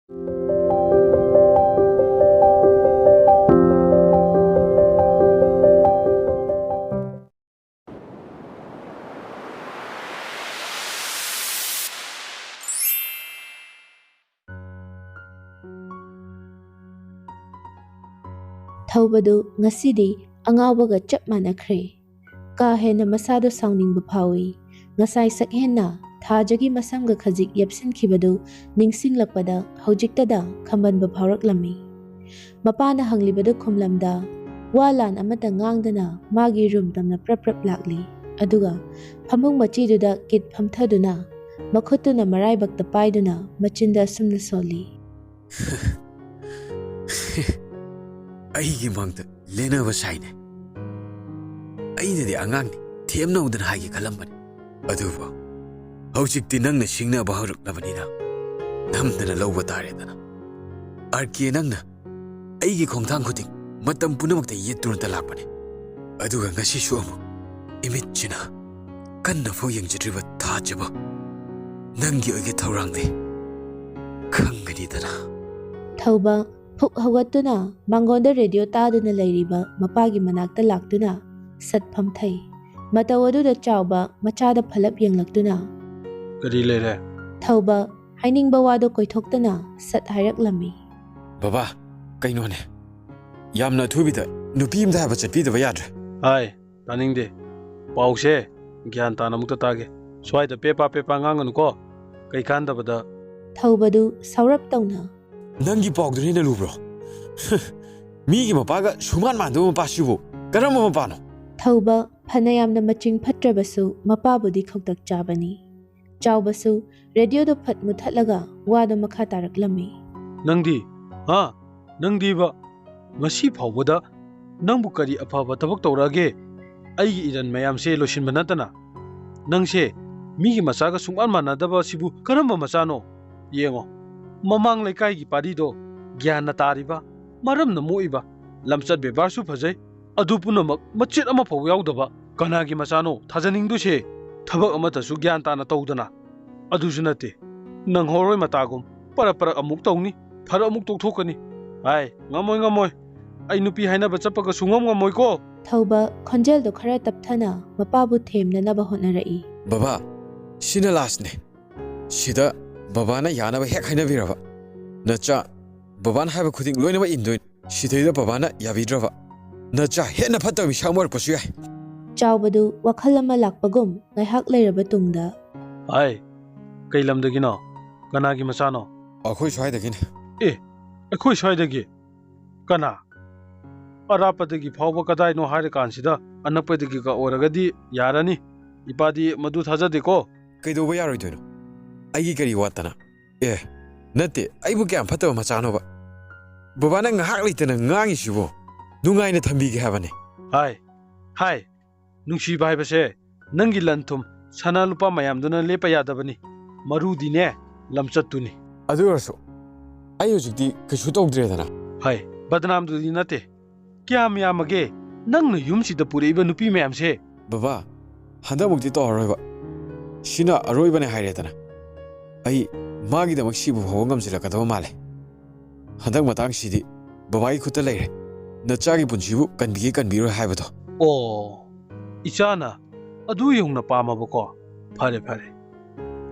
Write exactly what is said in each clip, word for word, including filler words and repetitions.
ꯊꯧꯕꯗꯨ ꯉꯁꯤꯗꯤ ꯑꯉꯥꯎꯕꯒ ꯆꯞ ꯃꯥꯟꯅꯈ꯭ꯔꯦ꯫ ꯀꯥ ꯍꯦꯟꯅ ꯃꯁꯥꯗ ꯁꯥꯎꯅꯤꯡꯕ ꯐꯥꯎꯏ꯫ ꯉꯁꯥꯏ ꯁꯛꯍꯦꯟꯅ ꯊꯥꯖꯒꯤ ꯃꯁꯝꯒ ꯈꯖꯤꯛ ꯌꯦꯞꯁꯤꯟꯈꯤꯕꯗꯨ ꯅꯤꯡꯁꯤꯡꯂꯛꯄꯗ ꯍꯧꯖꯤꯛꯇꯗ ꯈꯝꯕꯟꯕ ꯐꯥꯎꯔꯛꯂꯝꯃꯤ꯫ ꯃꯄꯥꯅ ꯍꯪꯂꯤꯕꯗꯨ ꯈꯨꯝꯂꯝꯗ ꯋꯥ ꯂꯥꯟ ꯑꯃꯠꯇ ꯉꯥꯡꯗꯅ ꯃꯥꯒꯤ ꯔꯨꯝ ꯇꯝꯅ ꯄ꯭ꯔꯞ ꯄ꯭ꯔꯞ ꯂꯥꯛꯂꯤ꯫ ꯑꯗꯨꯒ ꯐꯃꯨꯡ ꯃꯆꯤꯗꯨꯗ ꯀꯤꯠ ꯐꯝꯊꯗꯨꯅ ꯃꯈꯨꯠꯇꯨꯅ ꯃꯔꯥꯏꯕꯛꯇ ꯄꯥꯏꯗꯨꯅ ꯃꯆꯤꯟꯗ ꯑꯁꯨꯝꯅ ꯁꯣꯜꯂꯤ꯫ ꯑꯩꯒꯤ ꯃꯥꯡꯗ ꯂꯦꯟꯅꯕ ꯁꯥꯏꯅꯦ꯫ ꯑꯩꯅꯗꯤ ꯑꯉꯥꯡꯅꯤ, ꯊꯦꯝꯅꯧꯗꯅ ꯍꯥꯏꯒꯦ ꯈꯜꯂꯝꯕꯅꯤ꯫ ꯑꯗꯨꯕꯨ ꯍꯧꯖꯤꯛꯇꯤ ꯅꯪꯅ ꯁꯤꯡꯅꯕ ꯍꯧꯔꯛꯂꯕꯅꯤꯅ ꯅꯝꯗꯅ ꯂꯧꯕ ꯇꯥꯔꯦꯗꯅ꯫ ꯑꯥꯔ ꯀꯦ, ꯅꯪꯅ ꯑꯩꯒꯤ ꯈꯣꯡꯊꯥꯡ ꯈꯨꯗꯤꯡ ꯃꯇꯝ ꯄꯨꯝꯅꯃꯛꯇ ꯌꯦꯠꯇꯨꯅꯇ ꯂꯥꯛꯄꯅꯤ꯫ ꯑꯗꯨꯒ ꯉꯁꯤꯁꯨ ꯑꯃꯨꯛ ꯏꯃꯤꯠꯁꯤꯅ ꯀꯟꯅꯐꯥꯎ ꯌꯦꯡꯖꯗ꯭ꯔꯤꯕ ꯊꯥꯖꯕ ꯅꯪꯒꯤ ꯑꯣꯏꯒꯦ ꯊꯧꯔꯥꯡꯗꯤ ꯈꯪꯒꯅꯤꯗꯅ꯫ ꯊꯧꯕ ꯐꯨꯛ ꯍꯧꯒꯠꯇꯨꯅ ꯃꯉꯣꯟꯗ ꯔꯦꯗꯤꯑꯣ ꯇꯥꯗꯨꯅ ꯂꯩꯔꯤꯕ ꯃꯄꯥꯒꯤ ꯃꯅꯥꯛꯇ ꯂꯥꯛꯇꯨꯅ ꯁꯠ ꯐꯝꯊꯩ꯫ ꯃꯇꯧ ꯑꯗꯨꯗ ꯆꯥꯎꯕ ꯃꯆꯥꯗ ꯐꯂꯞ ꯌꯦꯡꯂꯛꯇꯨꯅ, "ꯀꯔꯤ ꯂꯩꯔꯦ?" ꯊꯧꯕ ꯍꯥꯏꯅꯤꯡꯕ ꯋꯥꯗꯣ ꯀꯣꯏꯊꯣꯛꯇꯅ ꯁꯠ ꯍꯥꯏꯔꯛꯂꯝꯃꯤ꯫ "ꯕꯕꯥ, ꯀꯩꯅꯣꯅꯦ? ꯌꯥꯝꯅ ꯑꯊꯨꯕꯤꯗ ꯅꯨꯄꯤ ꯑꯃꯗ ꯍꯥꯏꯕ ꯆꯠꯄꯤꯗꯕ ꯌꯥꯗ꯭ꯔꯦ꯫" "ꯍꯥꯏ, ꯇꯥꯅꯤꯡꯗꯦ꯫ ꯄꯥꯎꯁꯦ ꯒ꯭ꯌꯥꯟ ꯇꯥꯅ ꯑꯃꯨꯛꯇ ꯇꯥꯒꯦ꯫ ꯁ꯭ꯋꯥꯏꯗ ꯄꯦꯄꯥ ꯄꯦꯄꯥ ꯉꯥꯡꯒꯅꯨꯀꯣ꯫ ꯀꯩ ꯀꯥꯟꯗꯕꯗ꯫" ꯊꯧꯕꯗꯨ ꯁꯥꯎꯔꯞ ꯇꯧꯅ, "ꯅꯪꯒꯤ ꯄꯥꯎꯗꯨꯅ ꯍꯦꯟꯅ ꯂꯨꯕ꯭ꯔꯣ? ꯃꯤꯒꯤ ꯃꯄꯥꯒ ꯁꯨꯃꯥꯟ ꯃꯥꯟꯗꯕ ꯃꯄꯥꯁꯤꯕꯨ ꯀꯔꯝꯕ ꯃꯄꯥꯅꯣ?" ꯊꯧꯕ ꯐꯅ ꯌꯥꯝꯅ ꯃꯆꯤꯡ ꯐꯠꯇ꯭ꯔꯕꯁꯨ ꯃꯄꯥꯕꯨꯗꯤ ꯈꯧꯇꯛ ꯆꯥꯕꯅꯤ꯫ ꯆꯥꯎꯕꯁꯨ ꯔꯦꯗꯤꯑꯣꯗꯨ ꯐꯠ ꯃꯨꯊꯠꯂꯒ ꯋꯥꯗꯨ ꯃꯈꯥ ꯇꯥꯔꯛꯂꯝꯃꯤ꯫ "ꯅꯪꯗꯤ, ꯍꯥ? ꯅꯪꯗꯤꯕ, ꯉꯁꯤ ꯐꯥꯎꯕꯗ ꯅꯪꯕꯨ ꯀꯔꯤ ꯑꯐꯕ ꯊꯕꯛ ꯇꯧꯔꯛꯑꯒꯦ? ꯑꯩꯒꯤ ꯏꯔꯟ ꯃꯌꯥꯝꯁꯦ ꯂꯣꯏꯁꯤꯟꯕ ꯅꯠꯇꯅ꯫ ꯅꯪꯁꯦ ꯃꯤꯒꯤ ꯃꯆꯥꯒ ꯁꯨꯡꯃꯥꯟ ꯃꯥꯟꯅꯗꯕ ꯑꯁꯤꯕꯨ ꯀꯔꯝꯕ ꯃꯆꯥꯅꯣ? ꯌꯦꯡꯉꯣ, ꯃꯃꯥꯡ ꯂꯩꯀꯥꯏꯒꯤ ꯄꯥꯔꯤꯗꯣ ꯒ꯭ꯌꯥꯟꯅ ꯇꯥꯔꯤꯕ, ꯃꯔꯝꯅ ꯃꯣꯛꯏꯕ, ꯂꯝꯆꯠ ꯕꯦꯕꯥꯔꯁꯨ ꯐꯖꯩ, ꯑꯗꯨ ꯄꯨꯝꯅꯃꯛ ꯃꯆꯦꯠ ꯑꯃ ꯐꯥꯎꯕ ꯌꯥꯎꯗꯕ ꯀꯅꯥꯒꯤ ꯃꯆꯥꯅꯣ ꯊꯥꯖꯅꯤꯡꯗꯣꯏꯁꯦ? ꯊꯕꯛ ꯑꯃꯠꯇꯁꯨ ꯒ꯭ꯌꯥꯟ ꯇꯥꯅ ꯇꯧꯗꯅ꯫ ꯑꯗꯨꯁꯨ ꯅꯠꯇꯦ, ꯅꯪꯍꯧꯔꯣꯏ ꯃꯇꯥꯒꯨꯝ ꯄꯔꯞ ꯄꯔꯞ ꯑꯃꯨꯛ ꯇꯧꯅꯤ, ꯐꯔꯛ ꯑꯃꯨꯛ ꯇꯣꯛꯊꯣꯛꯀꯅꯤ꯫ ꯑꯥꯏ, ꯉꯝꯃꯣꯏ, ꯉꯝꯃꯣꯏ꯫ ꯑꯩ ꯅꯨꯄꯤ ꯍꯥꯏꯅꯕ ꯆꯠꯄꯒ ꯁꯨꯡꯉꯝ ꯉꯝꯃꯣꯏꯀꯣ꯫ ꯊꯧꯕ ꯈꯣꯟꯖꯦꯜꯗꯣ ꯈꯔ ꯇꯞꯊꯅ ꯃꯄꯥꯕꯨ ꯊꯦꯝꯅꯅꯕ ꯍꯣꯠꯅꯔꯛꯏ꯫ ꯕꯕꯥ, ꯁꯤꯅ ꯂꯥꯁꯅꯦ꯫ ꯁꯤꯗ ꯕꯕꯥꯅ ꯌꯥꯅꯕ ꯍꯦꯛ ꯍꯥꯏꯅꯕꯤꯔꯕ꯫ ꯅꯆꯥ, ꯕꯕꯥꯅ ꯍꯥꯏꯕ ꯈꯨꯗꯤꯡ ꯂꯣꯏꯅꯃꯛ ꯏꯟꯗꯣꯏꯅꯤ꯫ ꯁꯤꯗꯩꯗ ꯕꯕꯥꯅ ꯌꯥꯕꯤꯗ꯭ꯔꯕ, ꯅꯆꯥ ꯍꯦꯟꯅ ꯐꯠꯇꯕ ꯃꯤꯁꯛ ꯑꯃ ꯑꯣꯏꯔꯛꯄꯁꯨ ꯌꯥꯏ꯫ ꯆꯥꯎꯕꯗꯨ ꯋꯥꯈꯜ ꯑꯃ ꯂꯥꯛꯄꯒꯨꯝ ꯉꯥꯏꯍꯥꯛ ꯂꯩꯔꯕ ꯇꯨꯡꯗ, ꯍꯥꯏ, ꯀꯩ ꯂꯝꯗꯒꯤꯅꯣ? ꯀꯅꯥꯒꯤ ꯃꯆꯥꯅꯣ? ꯑꯩꯈꯣꯏ ꯁ꯭ꯋꯥꯏꯗꯒꯤꯅꯦ꯫ ꯑꯦ, ꯑꯩꯈꯣꯏ ꯁ꯭ꯋꯥꯏꯗꯒꯤ? ꯀꯅꯥ? ꯑꯔꯥꯞꯄꯗꯒꯤ ꯐꯥꯎꯕ ꯀꯗꯥꯏꯅꯣ ꯍꯥꯏꯔꯀꯥꯟꯁꯤꯗ ꯑꯅꯛꯄꯗꯒꯤꯒ ꯑꯣꯏꯔꯒꯗꯤ ꯌꯥꯔꯅꯤ꯫ ꯏꯄꯥꯗꯤ ꯃꯗꯨ ꯊꯥꯖꯗꯦꯀꯣ꯫ ꯀꯩꯗꯧꯕ ꯌꯥꯔꯣꯏꯗꯣꯏꯅꯣ? ꯑꯩꯒꯤ ꯀꯔꯤ ꯋꯥꯠꯇꯅ? ꯑꯦ, ꯅꯠꯇꯦ, ꯑꯩꯕꯨ ꯀꯌꯥꯝ ꯐꯠꯇꯕ ꯃꯆꯥꯅꯣꯕ? ꯕꯕꯥꯅ ꯉꯥꯏꯍꯥꯛ ꯂꯩꯇꯅ ꯉꯥꯡꯉꯤꯁꯤꯕꯨ ꯅꯨꯡꯉꯥꯏꯅ ꯊꯝꯕꯤꯒꯦ ꯍꯥꯏꯕꯅꯦ꯫ ꯍꯥꯏ, ꯍꯥꯏ, ꯅꯨꯡꯁꯤꯕ ꯍꯥꯏꯕꯁꯦ ꯅꯪꯒꯤ ꯂꯟ ꯊꯨꯝ, ꯁꯅꯥ ꯂꯨꯄꯥ ꯃꯌꯥꯝꯗꯨꯅ ꯂꯦꯞꯄ ꯌꯥꯗꯕꯅꯤ꯫ ꯃꯔꯨꯗꯤꯅꯦ, ꯂꯝꯆꯠꯇꯨꯅꯤ꯫ ꯑꯗꯨ ꯑꯣꯏꯔꯁꯨ ꯑꯩ ꯍꯧꯖꯤꯛꯇꯤ ꯀꯩꯁꯨ ꯇꯧꯗ꯭ꯔꯦꯗꯅ꯫ ꯍꯥꯏ, ꯕꯗꯅꯥꯝꯗꯨꯗꯤ ꯅꯠꯇꯦ꯫ ꯀꯌꯥꯝ ꯌꯥꯝꯃꯒꯦ ꯅꯪꯅ ꯌꯨꯝꯁꯤꯗ ꯄꯨꯔꯛꯏꯕ ꯅꯨꯄꯤ ꯃꯌꯥꯝꯁꯦ? ꯕꯕꯥ, ꯍꯟꯗꯛꯃꯨꯛꯇꯤ ꯇꯧꯔꯔꯣꯏꯕ꯫ ꯁꯤꯅ ꯑꯔꯣꯏꯕꯅꯦ ꯍꯥꯏꯔꯦꯗꯅ꯫ ꯑꯩ ꯃꯥꯒꯤꯗꯃꯛ ꯁꯤꯕ ꯐꯥꯎꯕ ꯉꯝꯁꯤꯜꯂꯛꯀꯗꯕ ꯃꯥꯜꯂꯦ꯫ ꯍꯟꯗꯛ ꯃꯇꯥꯡꯁꯤꯗꯤ ꯕꯕꯥꯒꯤ ꯈꯨꯠꯇ ꯂꯩꯔꯦ꯫ ꯅꯆꯥꯒꯤ ꯄꯨꯟꯁꯤꯕꯨ ꯀꯟꯕꯤꯒꯦ ꯀꯟꯕꯤꯔꯣꯏ ꯍꯥꯏꯕꯗꯣ꯫ ꯑꯣ, ꯏꯆꯥꯅ ꯑꯗꯨ ꯌꯧꯅ ꯄꯥꯝꯃꯕꯀꯣ? ꯐꯔꯦ, ꯐꯔꯦ꯫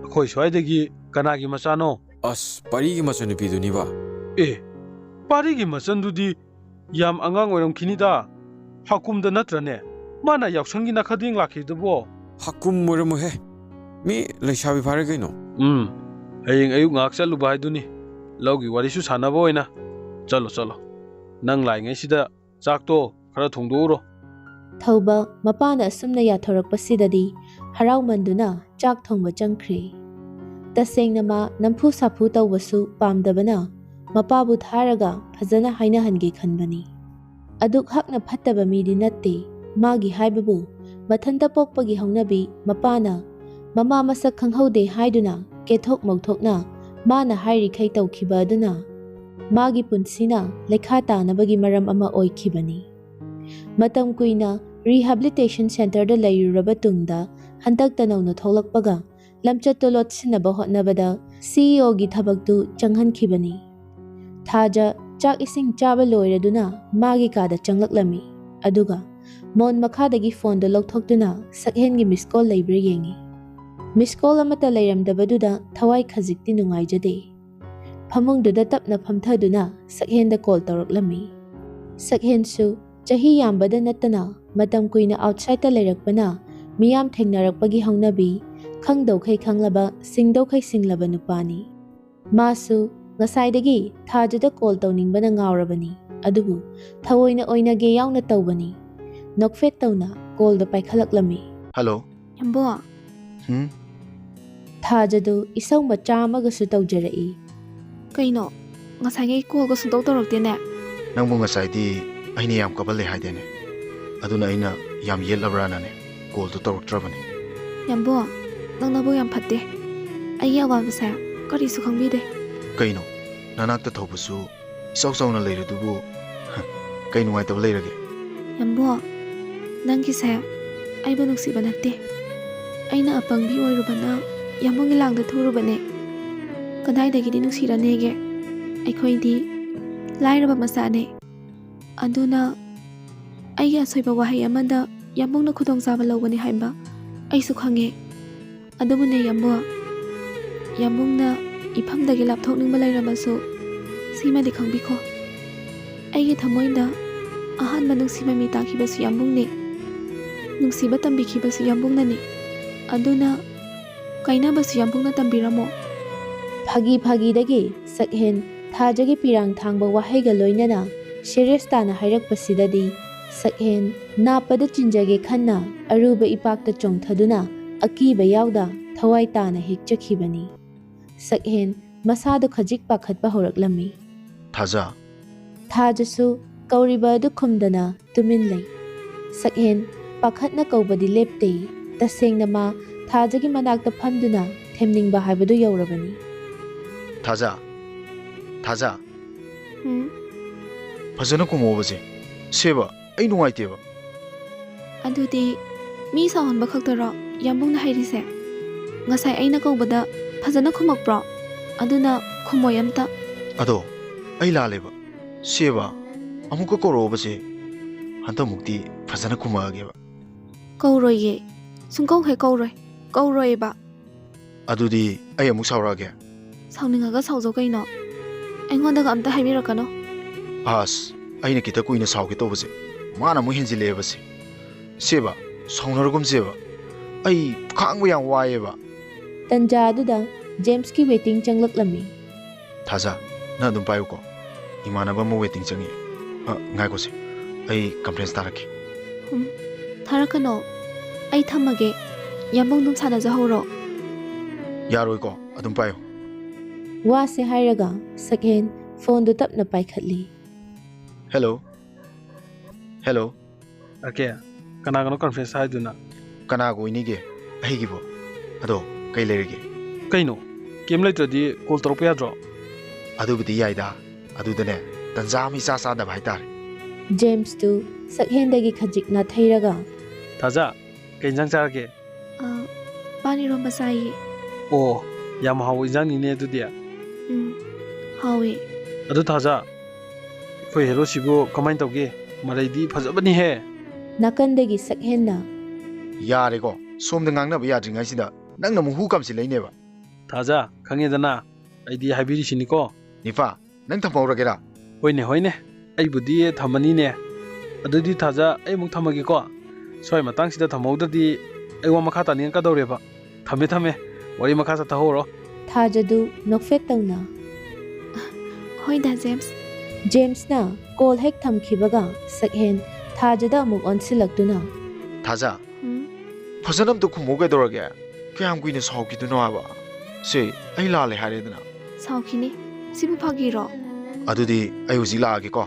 ꯑꯩꯈꯣꯏ ꯁ꯭ꯋꯥꯏꯗꯒꯤ ꯀꯅꯥꯒꯤ ꯃꯆꯥꯅꯣ? ꯑꯁ, ꯄꯥꯔꯤꯒꯤ ꯃꯆꯟꯅꯨꯄꯤꯗꯨꯅꯤꯕ꯫ ꯑꯦ, ꯄꯥꯔꯤꯒꯤ ꯃꯆꯟꯗꯨꯗꯤ ꯌꯥꯝ ꯑꯉꯥꯡ ꯑꯣꯏꯔꯝꯈꯤꯅꯤꯗ꯫ ꯍꯥꯀꯨꯝꯗ ꯅꯠꯇ꯭ꯔꯅꯦ ꯃꯥꯅ ꯌꯥꯎꯁꯪꯒꯤ ꯅꯥꯈꯗꯦꯡ ꯂꯥꯛꯈꯤꯕꯗꯨꯕꯣ? ꯍꯥꯀꯨꯝ ꯑꯣꯏꯔꯝꯃꯣꯏꯍꯦ꯫ ꯃꯤ ꯂꯩꯁꯥꯕꯤ ꯐꯥꯔꯦ ꯀꯩꯅꯣ꯫ ꯎꯝ, ꯍꯌꯦꯡ ꯑꯌꯨꯛ ꯉꯥꯏꯍꯥꯛ ꯆꯠꯂꯨꯕ ꯍꯥꯏꯗꯨꯅꯤ꯫ ꯂꯧꯒꯤ ꯋꯥꯔꯤꯁꯨ ꯁꯥꯟꯅꯕ ꯑꯣꯏꯅ꯫ ꯆꯠꯂꯣ, ꯆꯠꯂꯣ꯫ ꯅꯪ ꯂꯥꯛꯏꯉꯩꯁꯤꯗ ꯆꯥꯛꯇꯣ ꯈꯔ ꯊꯣꯡꯗꯣꯛꯎꯔꯣ꯫ ꯊꯧꯕ ꯃꯄꯥꯅ ꯑꯁꯨꯝꯅ ꯌꯥꯊꯣꯔꯛꯄꯁꯤꯗꯗꯤ ꯍꯔꯥꯎꯃꯟꯗꯨꯅ ꯆꯥꯛ ꯊꯣꯡꯕ ꯆꯪꯈ꯭ꯔꯦ꯫ ꯇꯁꯦꯡꯅ ꯃꯥ ꯅꯝꯐꯨ ꯁꯥꯐꯨ ꯇꯧꯕꯁꯨ ꯄꯥꯝꯗꯕꯅ ꯃꯄꯥꯕꯨ ꯊꯥꯔꯒ ꯐꯖꯅ ꯍꯥꯏꯅꯍꯟꯒꯦ ꯈꯟꯕꯅꯤ꯫ ꯑꯗꯨꯛ ꯍꯛꯅ ꯐꯠꯇꯕ ꯃꯤꯗꯤ ꯅꯠꯇꯦ꯫ ꯃꯥꯒꯤ ꯍꯥꯏꯕꯕꯨ ꯃꯊꯟꯇ ꯄꯣꯛꯄꯒꯤ ꯍꯧꯅꯕꯤ ꯃꯄꯥꯅ ꯃꯃꯥ ꯃꯁꯛ ꯈꯪꯍꯧꯗꯦ ꯍꯥꯏꯗꯨꯅ ꯀꯦꯊꯣꯛ ꯃꯧꯊꯣꯛꯅ ꯃꯥꯅ ꯍꯥꯏꯔꯤꯈꯩ ꯇꯧꯈꯤꯕ ꯑꯗꯨꯅ ꯃꯥꯒꯤ ꯄꯨꯟꯁꯤꯅ ꯂꯩꯈꯥ ꯇꯥꯅꯕꯒꯤ ꯃꯔꯝ ꯑꯃ ꯑꯣꯏꯈꯤꯕꯅꯤ꯫ ꯃꯇꯝ ꯀꯨꯏꯅ rehabilitation centreꯗ ꯂꯩꯔꯨꯔꯕ ꯇꯨꯡꯗ ꯍꯟꯗꯛꯇ ꯅꯧꯅ ꯊꯣꯛꯂꯛꯄꯒ ꯂꯝꯆꯠꯇꯨ ꯂꯣꯠꯁꯤꯟꯅꯕ ꯍꯣꯠꯅꯕꯗ ꯁꯤ ꯏ ꯑꯣꯒꯤ ꯊꯕꯛꯇꯨ ꯆꯪꯍꯟꯈꯤꯕꯅꯤ꯫ ꯊꯥꯖ ꯆꯥꯛ ꯏꯁꯤꯡ ꯆꯥꯕ ꯂꯣꯏꯔꯗꯨꯅ ꯃꯥꯒꯤ ꯀꯥꯗ ꯆꯪꯂꯛꯂꯝꯃꯤ꯫ ꯑꯗꯨꯒ ꯃꯣꯟ ꯃꯈꯥꯗꯒꯤ ꯐꯣꯟꯗꯨ ꯂꯧꯊꯣꯛꯇꯨꯅ ꯁꯛꯍꯦꯟꯒꯤ ꯃꯤꯁ ꯀꯣꯜ ꯂꯩꯕ꯭ꯔꯥ ꯌꯦꯡꯉꯤ꯫ ꯃꯤꯁ ꯀꯣꯜ ꯑꯃꯠꯇ ꯂꯩꯔꯝꯗꯕꯗꯨꯗ ꯊꯋꯥꯏ ꯈꯖꯤꯛꯇꯤ ꯅꯨꯡꯉꯥꯏꯖꯗꯦ꯫ ꯐꯃꯨꯡꯗꯨꯗ ꯇꯞꯅ ꯐꯝꯊꯗꯨꯅ ꯁꯛꯍꯦꯟꯗ ꯀꯣꯜ ꯇꯧꯔꯛꯂꯝꯃꯤ꯫ ꯁꯛꯍꯦꯟꯁꯨ ꯆꯍꯤ ꯌꯥꯝꯕꯗ ꯅꯠꯇꯅ ꯃꯇꯝ ꯀꯨꯏꯅ ꯑꯥꯎꯠꯁꯥꯏꯗꯇ ꯂꯩꯔꯛꯄꯅ ꯃꯤꯌꯥꯝ ꯊꯦꯡꯅꯔꯛꯄꯒꯤ ꯍꯧꯅꯕꯤ ꯈꯪꯗꯧꯈꯩ ꯈꯪꯂꯕ, ꯁꯤꯡꯗꯧꯈꯩ ꯁꯤꯡꯂꯕ ꯅꯨꯄꯥꯅꯤ꯫ ꯃꯥꯁꯨ ꯉꯁꯥꯏꯗꯒꯤ ꯊꯥꯖꯗ ꯀꯣꯜ ꯇꯧꯅꯤꯡꯕꯅ ꯉꯥꯎꯔꯕꯅꯤ꯫ ꯑꯗꯨꯕꯨ ꯊꯑꯣꯏꯅ ꯑꯣꯏꯅꯒꯦ ꯌꯥꯎꯅ ꯇꯧꯕꯅꯤ꯫ ꯅꯣꯛꯐꯦꯠ ꯇꯧꯅ ꯀꯣꯜꯗꯣ ꯄꯥꯏꯈꯠꯂꯛꯂꯝꯃꯤ꯫ ꯍꯜꯂꯣ꯫ ꯌꯥꯝꯕꯣ꯫ ꯍꯨꯝ? ꯊꯥꯖꯗꯨ ꯏꯁꯧ ꯃꯆꯥ ꯑꯃꯒꯁꯨ ꯇꯧꯖꯔꯛꯏ꯫ ꯀꯩꯅꯣ? ꯉꯁꯥꯏꯉꯩ ꯀꯣꯜꯒ ꯁꯨꯡꯇꯧ ꯇꯧꯔꯛꯇꯦꯅꯦ꯫ ꯅꯪꯕꯨ ꯉꯁꯥꯏꯗꯤ ꯑꯩꯅ ꯌꯥꯝ ꯀꯞꯍꯜꯂꯦ ꯍꯥꯏꯗꯦꯅꯦ꯫ ꯑꯗꯨꯅ ꯑꯩꯅ ꯌꯥꯝ ꯌꯦꯠꯂꯕ꯭ꯔꯥꯅꯅꯦ ꯀꯣꯜꯗꯣ ꯇꯧꯔꯛꯇ꯭ꯔꯕꯅꯤ꯫ ꯌꯥꯝꯕꯣ, ꯅꯪ ꯅꯕꯨꯛ ꯌꯥꯝ ꯐꯠꯇꯦ꯫ ꯑꯩꯒꯤ ꯑꯋꯥꯕꯁꯦ ꯀꯔꯤꯁꯨ ꯈꯪꯕꯤꯗꯦ꯫ ꯀꯩꯅꯣ? ꯅꯅꯥꯛꯇ ꯊꯧꯕꯁꯨ ꯏꯆꯥꯎ ꯆꯥꯎꯅ ꯂꯩꯔꯗꯨꯕꯨ ꯀꯩ ꯅꯨꯡꯉꯥꯏꯇꯕ ꯂꯩꯔꯒꯦ? ꯌꯥꯝꯕꯣ, ꯅꯪꯒꯤꯁꯦ ꯑꯩꯕꯨ ꯅꯨꯡꯁꯤꯕ ꯅꯠꯇꯦ꯫ ꯑꯩꯅ ꯑꯄꯪꯕꯤ ꯑꯣꯏꯔꯨꯕꯅ ꯌꯥꯝꯕꯨꯡꯒꯤ ꯂꯥꯡꯗ ꯊꯨꯔꯨꯕꯅꯦ꯫ ꯀꯗꯥꯏꯗꯒꯤꯗꯤ ꯅꯨꯡꯁꯤꯔꯅꯦꯒꯦ? ꯑꯩꯈꯣꯏꯗꯤ ꯂꯥꯏꯔꯕ ꯃꯆꯥꯅꯦ꯫ ꯑꯗꯨꯅ ꯑꯩꯒꯤ ꯑꯁꯣꯏꯕ ꯋꯥꯍꯩ ꯑꯃꯗ ꯌꯥꯝꯕꯨꯡꯅ ꯈꯨꯗꯣꯡꯆꯥꯕ ꯂꯧꯒꯅꯤ ꯍꯥꯏꯕ ꯑꯩꯁꯨ ꯈꯪꯉꯦ꯫ ꯑꯗꯨꯕꯨꯅꯦ ꯌꯥꯝꯕꯨꯡ, ꯌꯥꯝꯕꯨꯡꯅ ꯏꯐꯝꯗꯒꯤ ꯂꯥꯞꯊꯣꯛꯅꯤꯡꯕ ꯂꯩꯔꯕꯁꯨ ꯁꯤꯃꯗꯤ ꯈꯪꯕꯤꯈꯣ꯫ ꯑꯩꯒꯤ ꯊꯃꯣꯏꯗ ꯑꯍꯥꯟꯕ ꯅꯨꯡꯁꯤ ꯃꯃꯤ ꯇꯥꯈꯤꯕꯁꯨ ꯌꯥꯝꯕꯨꯡꯅꯦ꯫ ꯅꯨꯡꯁꯤꯕ ꯇꯝꯕꯤꯈꯤꯕꯁꯨ ꯌꯥꯝꯕꯨꯡꯅꯅꯤ꯫ ꯑꯗꯨꯅ ꯀꯥꯏꯅꯕꯁꯨ ꯌꯥꯝꯕꯨꯡꯅ ꯇꯝꯕꯤꯔꯝꯃꯣ꯫ ꯐꯥꯒꯤ ꯐꯥꯒꯤꯗꯒꯤ ꯁꯛꯍꯦꯟ ꯊꯥꯖꯒꯤ ꯄꯤꯔꯥꯡ ꯊꯥꯡꯕ ꯋꯥꯍꯩꯒ ꯂꯣꯏꯅꯅ ꯁꯦꯔꯤꯌꯁ ꯇꯥꯅ ꯍꯥꯏꯔꯛꯄꯁꯤꯗꯗꯤ ꯁꯛꯍꯦꯟ ꯅꯥꯞꯄꯗ ꯆꯤꯟꯖꯒꯦ ꯈꯟꯅ ꯑꯔꯨꯕ ꯏꯄꯥꯛꯇ ꯆꯣꯡꯊꯗꯨꯅ ꯑꯀꯤꯕ ꯌꯥꯎꯗ ꯊꯋꯥꯏ ꯇꯥꯅ ꯍꯤꯛꯆꯈꯤꯕꯅꯤ꯫ ꯁꯛꯍꯦꯟ ꯃꯁꯥꯗꯨ ꯈꯖꯤꯛ ꯄꯥꯈꯠꯄ ꯍꯧꯔꯛꯂꯝꯃꯤ꯫ ꯊꯥꯖ꯫ ꯊꯥꯖꯁꯨ ꯀꯧꯔꯤꯕ ꯑꯗꯨ ꯈꯨꯝꯗꯅ ꯇꯨꯃꯤꯟ ꯂꯩ꯫ ꯁꯛꯍꯦꯟ ꯄꯥꯈꯠꯅ ꯀꯧꯕꯗꯤ ꯂꯦꯞꯇꯦ꯫ ꯇꯁꯦꯡꯅ ꯃꯥ ꯊꯥꯖꯒꯤ ꯃꯅꯥꯛꯇ ꯐꯝꯗꯨꯅ ꯊꯦꯝꯅꯤꯡꯕ ꯍꯥꯏꯕꯗꯨ ꯌꯧꯔꯕꯅꯤ꯫ ꯊꯥꯖ꯫ ꯊꯥꯖ꯫ ꯎꯝ? ꯐꯖꯅ ꯈꯨꯝꯃꯣꯕꯁꯦ꯫ ꯁꯦꯕ, ꯑꯩ ꯅꯨꯡꯉꯥꯏꯇꯦꯕ꯫ ꯑꯗꯨꯗꯤ ꯃꯤ ꯁꯥꯎꯍꯟꯕ ꯈꯛꯇꯔꯣ ꯌꯥꯝꯕꯨꯡꯅ ꯍꯩꯔꯤꯁꯦ? ꯉꯁꯥꯏ ꯑꯩꯅ ꯀꯧꯕꯗ ꯐꯖꯅ ꯈꯨꯝꯃꯛꯄ꯭ꯔꯣ? ꯑꯗꯨꯅ ꯈꯨꯝꯃꯣꯏ ꯑꯝꯇ꯫ ꯑꯗꯣ, ꯑꯩ ꯂꯥꯜꯂꯦꯕ꯫ ꯁꯦꯕ, ꯑꯃꯨꯛꯀ ꯀꯧꯔꯛꯑꯣꯕꯁꯦ꯫ ꯍꯟꯗꯛꯃꯨꯛꯇꯤ ꯐꯖꯅ ꯈꯨꯝꯃꯛꯑꯒꯦꯕ꯫ ꯀꯧꯔꯣꯏꯌꯦ꯫ ꯁꯨꯡꯀꯧ ꯍꯦꯛ ꯀꯧꯔꯣꯏ꯫ ꯀꯧꯔꯣꯏꯌꯦꯕ꯫ ꯑꯗꯨꯗꯤ ꯑꯩ ꯑꯃꯨꯛ ꯁꯥꯎꯔꯛꯑꯒꯦ꯫ ꯁꯥꯎꯅꯤꯡꯉꯒ ꯁꯥꯎꯖꯧ ꯀꯩꯅꯣ꯫ ꯑꯩꯉꯣꯟꯗꯒ ꯑꯝꯇ ꯍꯥꯏꯕꯤꯔꯛꯀꯅꯣ꯫ ꯑꯁ, ꯑꯩꯅ ꯈꯤꯇ ꯀꯨꯏꯅ ꯁꯥꯎꯒꯦ ꯇꯧꯕꯁꯦ, ꯃꯥꯅ ꯑꯃꯨꯛ ꯍꯦꯟꯖꯤꯜꯂꯛꯑꯦꯕꯁꯦ꯫ ꯁꯦꯕ, ꯁꯥꯎꯅꯔꯒꯨꯝꯁꯦꯕ꯫ ꯑꯩ ꯈꯥꯡꯕ ꯌꯥꯝ ꯋꯥꯏꯌꯦꯕ꯫ ꯇꯟꯖꯥ ꯑꯗꯨꯗ ꯖꯦꯝꯁꯀꯤ ꯋꯦꯇꯤꯡ ꯆꯪꯂꯛꯂꯝꯃꯤ꯫ ꯊꯥꯖ, ꯅꯪ ꯑꯗꯨꯝ ꯄꯥꯏꯌꯨꯀꯣ꯫ ꯏꯃꯥꯟꯅꯕ ꯑꯃ ꯋꯦꯇꯤꯡ ꯆꯪꯉꯤ꯫ ꯑ, ꯉꯥꯏꯈꯣꯁꯦ꯫ ꯑꯩ ꯀꯟꯐ꯭ꯔꯦꯟꯁ ꯇꯥꯔꯛꯀꯦ꯫ ꯎꯝ, ꯊꯥꯔꯛꯀꯅꯣ꯫ ꯑꯩ ꯊꯝꯃꯒꯦ꯫ ꯌꯥꯝꯕꯨꯡ ꯑꯗꯨꯝ ꯁꯥꯟꯅꯖꯍꯧꯔꯣ꯫ ꯌꯥꯔꯣꯏꯀꯣ, ꯑꯗꯨꯝ ꯄꯥꯏꯌꯨ꯫ ꯋꯥꯁꯦ ꯍꯥꯏꯔꯒ ꯁꯛꯍꯦꯟ ꯐꯣꯟꯗꯨ ꯇꯞꯅ ꯄꯥꯏꯈꯠꯂꯤ꯫ ꯍꯦꯜꯂꯣ꯫ ꯍꯦꯜꯂꯣ꯫ ꯑꯀꯦ, ꯀꯅꯥꯒꯅꯣ ꯀꯟꯐ꯭ꯔꯦꯟꯁ ꯍꯥꯏꯗꯨꯅ? ꯀꯅꯥꯒ ꯑꯣꯏꯅꯤꯒꯦ? ꯑꯩꯒꯤꯕꯣ? ꯑꯗꯣ, ꯀꯩ ꯂꯩꯔꯒꯦ? ꯀꯩꯅꯣ? ꯀꯩꯝ ꯂꯩꯇ꯭ꯔꯗꯤ ꯀꯣꯜ ꯇꯧꯔꯛꯄ ꯌꯥꯗ꯭ꯔꯣ? ꯑꯗꯨꯕꯨꯗꯤ ꯌꯥꯏꯗ꯫ ꯑꯗꯨꯗꯅꯦ, ꯇꯟꯖꯥ ꯑꯃ ꯏꯆꯥ ꯆꯥꯗꯕ ꯍꯥꯏꯇꯥꯔꯦ꯫ ꯖꯦꯝꯁꯇꯨ ꯁꯛꯍꯦꯟꯗꯒꯤ ꯈꯖꯤꯛ ꯅꯥꯊꯩꯔꯒ, ꯊꯥꯖ, ꯀꯩ ꯏꯟꯖꯥꯡ ꯆꯥꯔꯒꯦ? ꯑ, ꯄꯥꯟ ꯏꯔꯣꯝꯕ ꯆꯥꯏꯌꯦ꯫ ꯑꯣ, ꯌꯥꯝ ꯍꯥꯎꯕ ꯏꯟꯖꯥꯡꯅꯤꯅꯦ ꯑꯗꯨꯗꯤ꯫ ꯎꯝ, ꯍꯥꯎꯋꯦ꯫ ꯑꯗꯨ ꯊꯥꯖ, ꯑꯩꯈꯣꯏ ꯍꯦꯔꯣꯁꯤꯕꯨ ꯀꯃꯥꯏꯅ ꯇꯧꯒꯦ? ꯃꯔꯩꯗꯤ ꯐꯖꯕꯅꯤꯍꯦ꯫ ꯅꯥꯀꯟꯗꯒꯤ ꯁꯛꯍꯦꯟꯅ, ꯌꯥꯔꯦꯀꯣ, ꯁꯣꯝꯗ ꯉꯥꯡꯅꯕ ꯌꯥꯗ꯭ꯔꯤꯉꯩꯁꯤꯗ ꯅꯪꯅ ꯑꯃꯨꯛ ꯍꯨ ꯀꯥꯝꯁꯤꯜꯂꯛꯏꯅꯦꯕ꯫ ꯊꯥꯖ, ꯈꯪꯉꯦꯗꯅ, ꯑꯩꯗꯤ ꯍꯥꯏꯕꯤꯔꯤꯁꯤꯅꯤꯀꯣ꯫ ꯅꯤꯄꯥ, ꯅꯪ ꯊꯝꯍꯧꯔꯒꯦꯔꯥ? ꯍꯣꯏꯅꯦ, ꯍꯣꯏꯅꯦ, ꯑꯩꯕꯨꯗꯤ ꯊꯝꯃꯅꯤꯅꯦ꯫ ꯑꯗꯨꯗꯤ ꯊꯥꯖ, ꯑꯩ ꯑꯃꯨꯛ ꯊꯝꯃꯒꯦꯀꯣ꯫ ꯁ꯭ꯋꯥꯏ ꯃꯇꯥꯡꯁꯤꯗ ꯊꯝꯍꯧꯗ꯭ꯔꯗꯤ ꯑꯩ ꯋꯥ ꯃꯈꯥ ꯇꯥꯅꯤꯡꯉꯛꯀꯗꯧꯔꯦꯕ꯫ ꯊꯝꯃꯦ, ꯊꯝꯃꯦ, ꯋꯥꯔꯤ ꯃꯈꯥ ꯆꯠꯊꯍꯧꯔꯣ꯫ ꯊꯥꯖꯗꯨ ꯅꯣꯛꯐꯦꯠ ꯇꯧꯅ, ꯍꯣꯏꯗ, ꯖꯦꯝꯁ꯫ ꯖꯦꯝꯁꯅ ꯀꯣꯜ ꯍꯦꯛ ꯊꯝꯈꯤꯕꯒ ꯁꯛꯍꯦꯟ ꯊꯥꯖꯗ ꯑꯃꯨꯛ ꯑꯣꯟꯁꯤꯜꯂꯛꯇꯨꯅ, ꯊꯥꯖ, ꯎꯝ? ꯐꯖꯅ ꯑꯝꯇ ꯈꯨꯝꯃꯨ ꯀꯩꯗꯧꯔꯒꯦ? ꯀꯌꯥꯝ ꯀꯨꯏꯅ ꯁꯥꯎꯈꯤꯗꯣꯏꯅꯣ ꯍꯥꯏꯕ? ꯁꯦ, ꯑꯩ ꯂꯥꯜꯂꯦ ꯍꯥꯏꯔꯦꯗꯅ꯫ ꯁꯥꯎꯈꯤꯅꯤ꯫ ꯁꯤꯕꯨ ꯐꯥꯒꯤꯔꯣ? ꯑꯗꯨꯗꯤ ꯑꯩ ꯍꯧꯖꯤꯛ ꯂꯥꯛꯑꯒꯦꯀꯣ꯫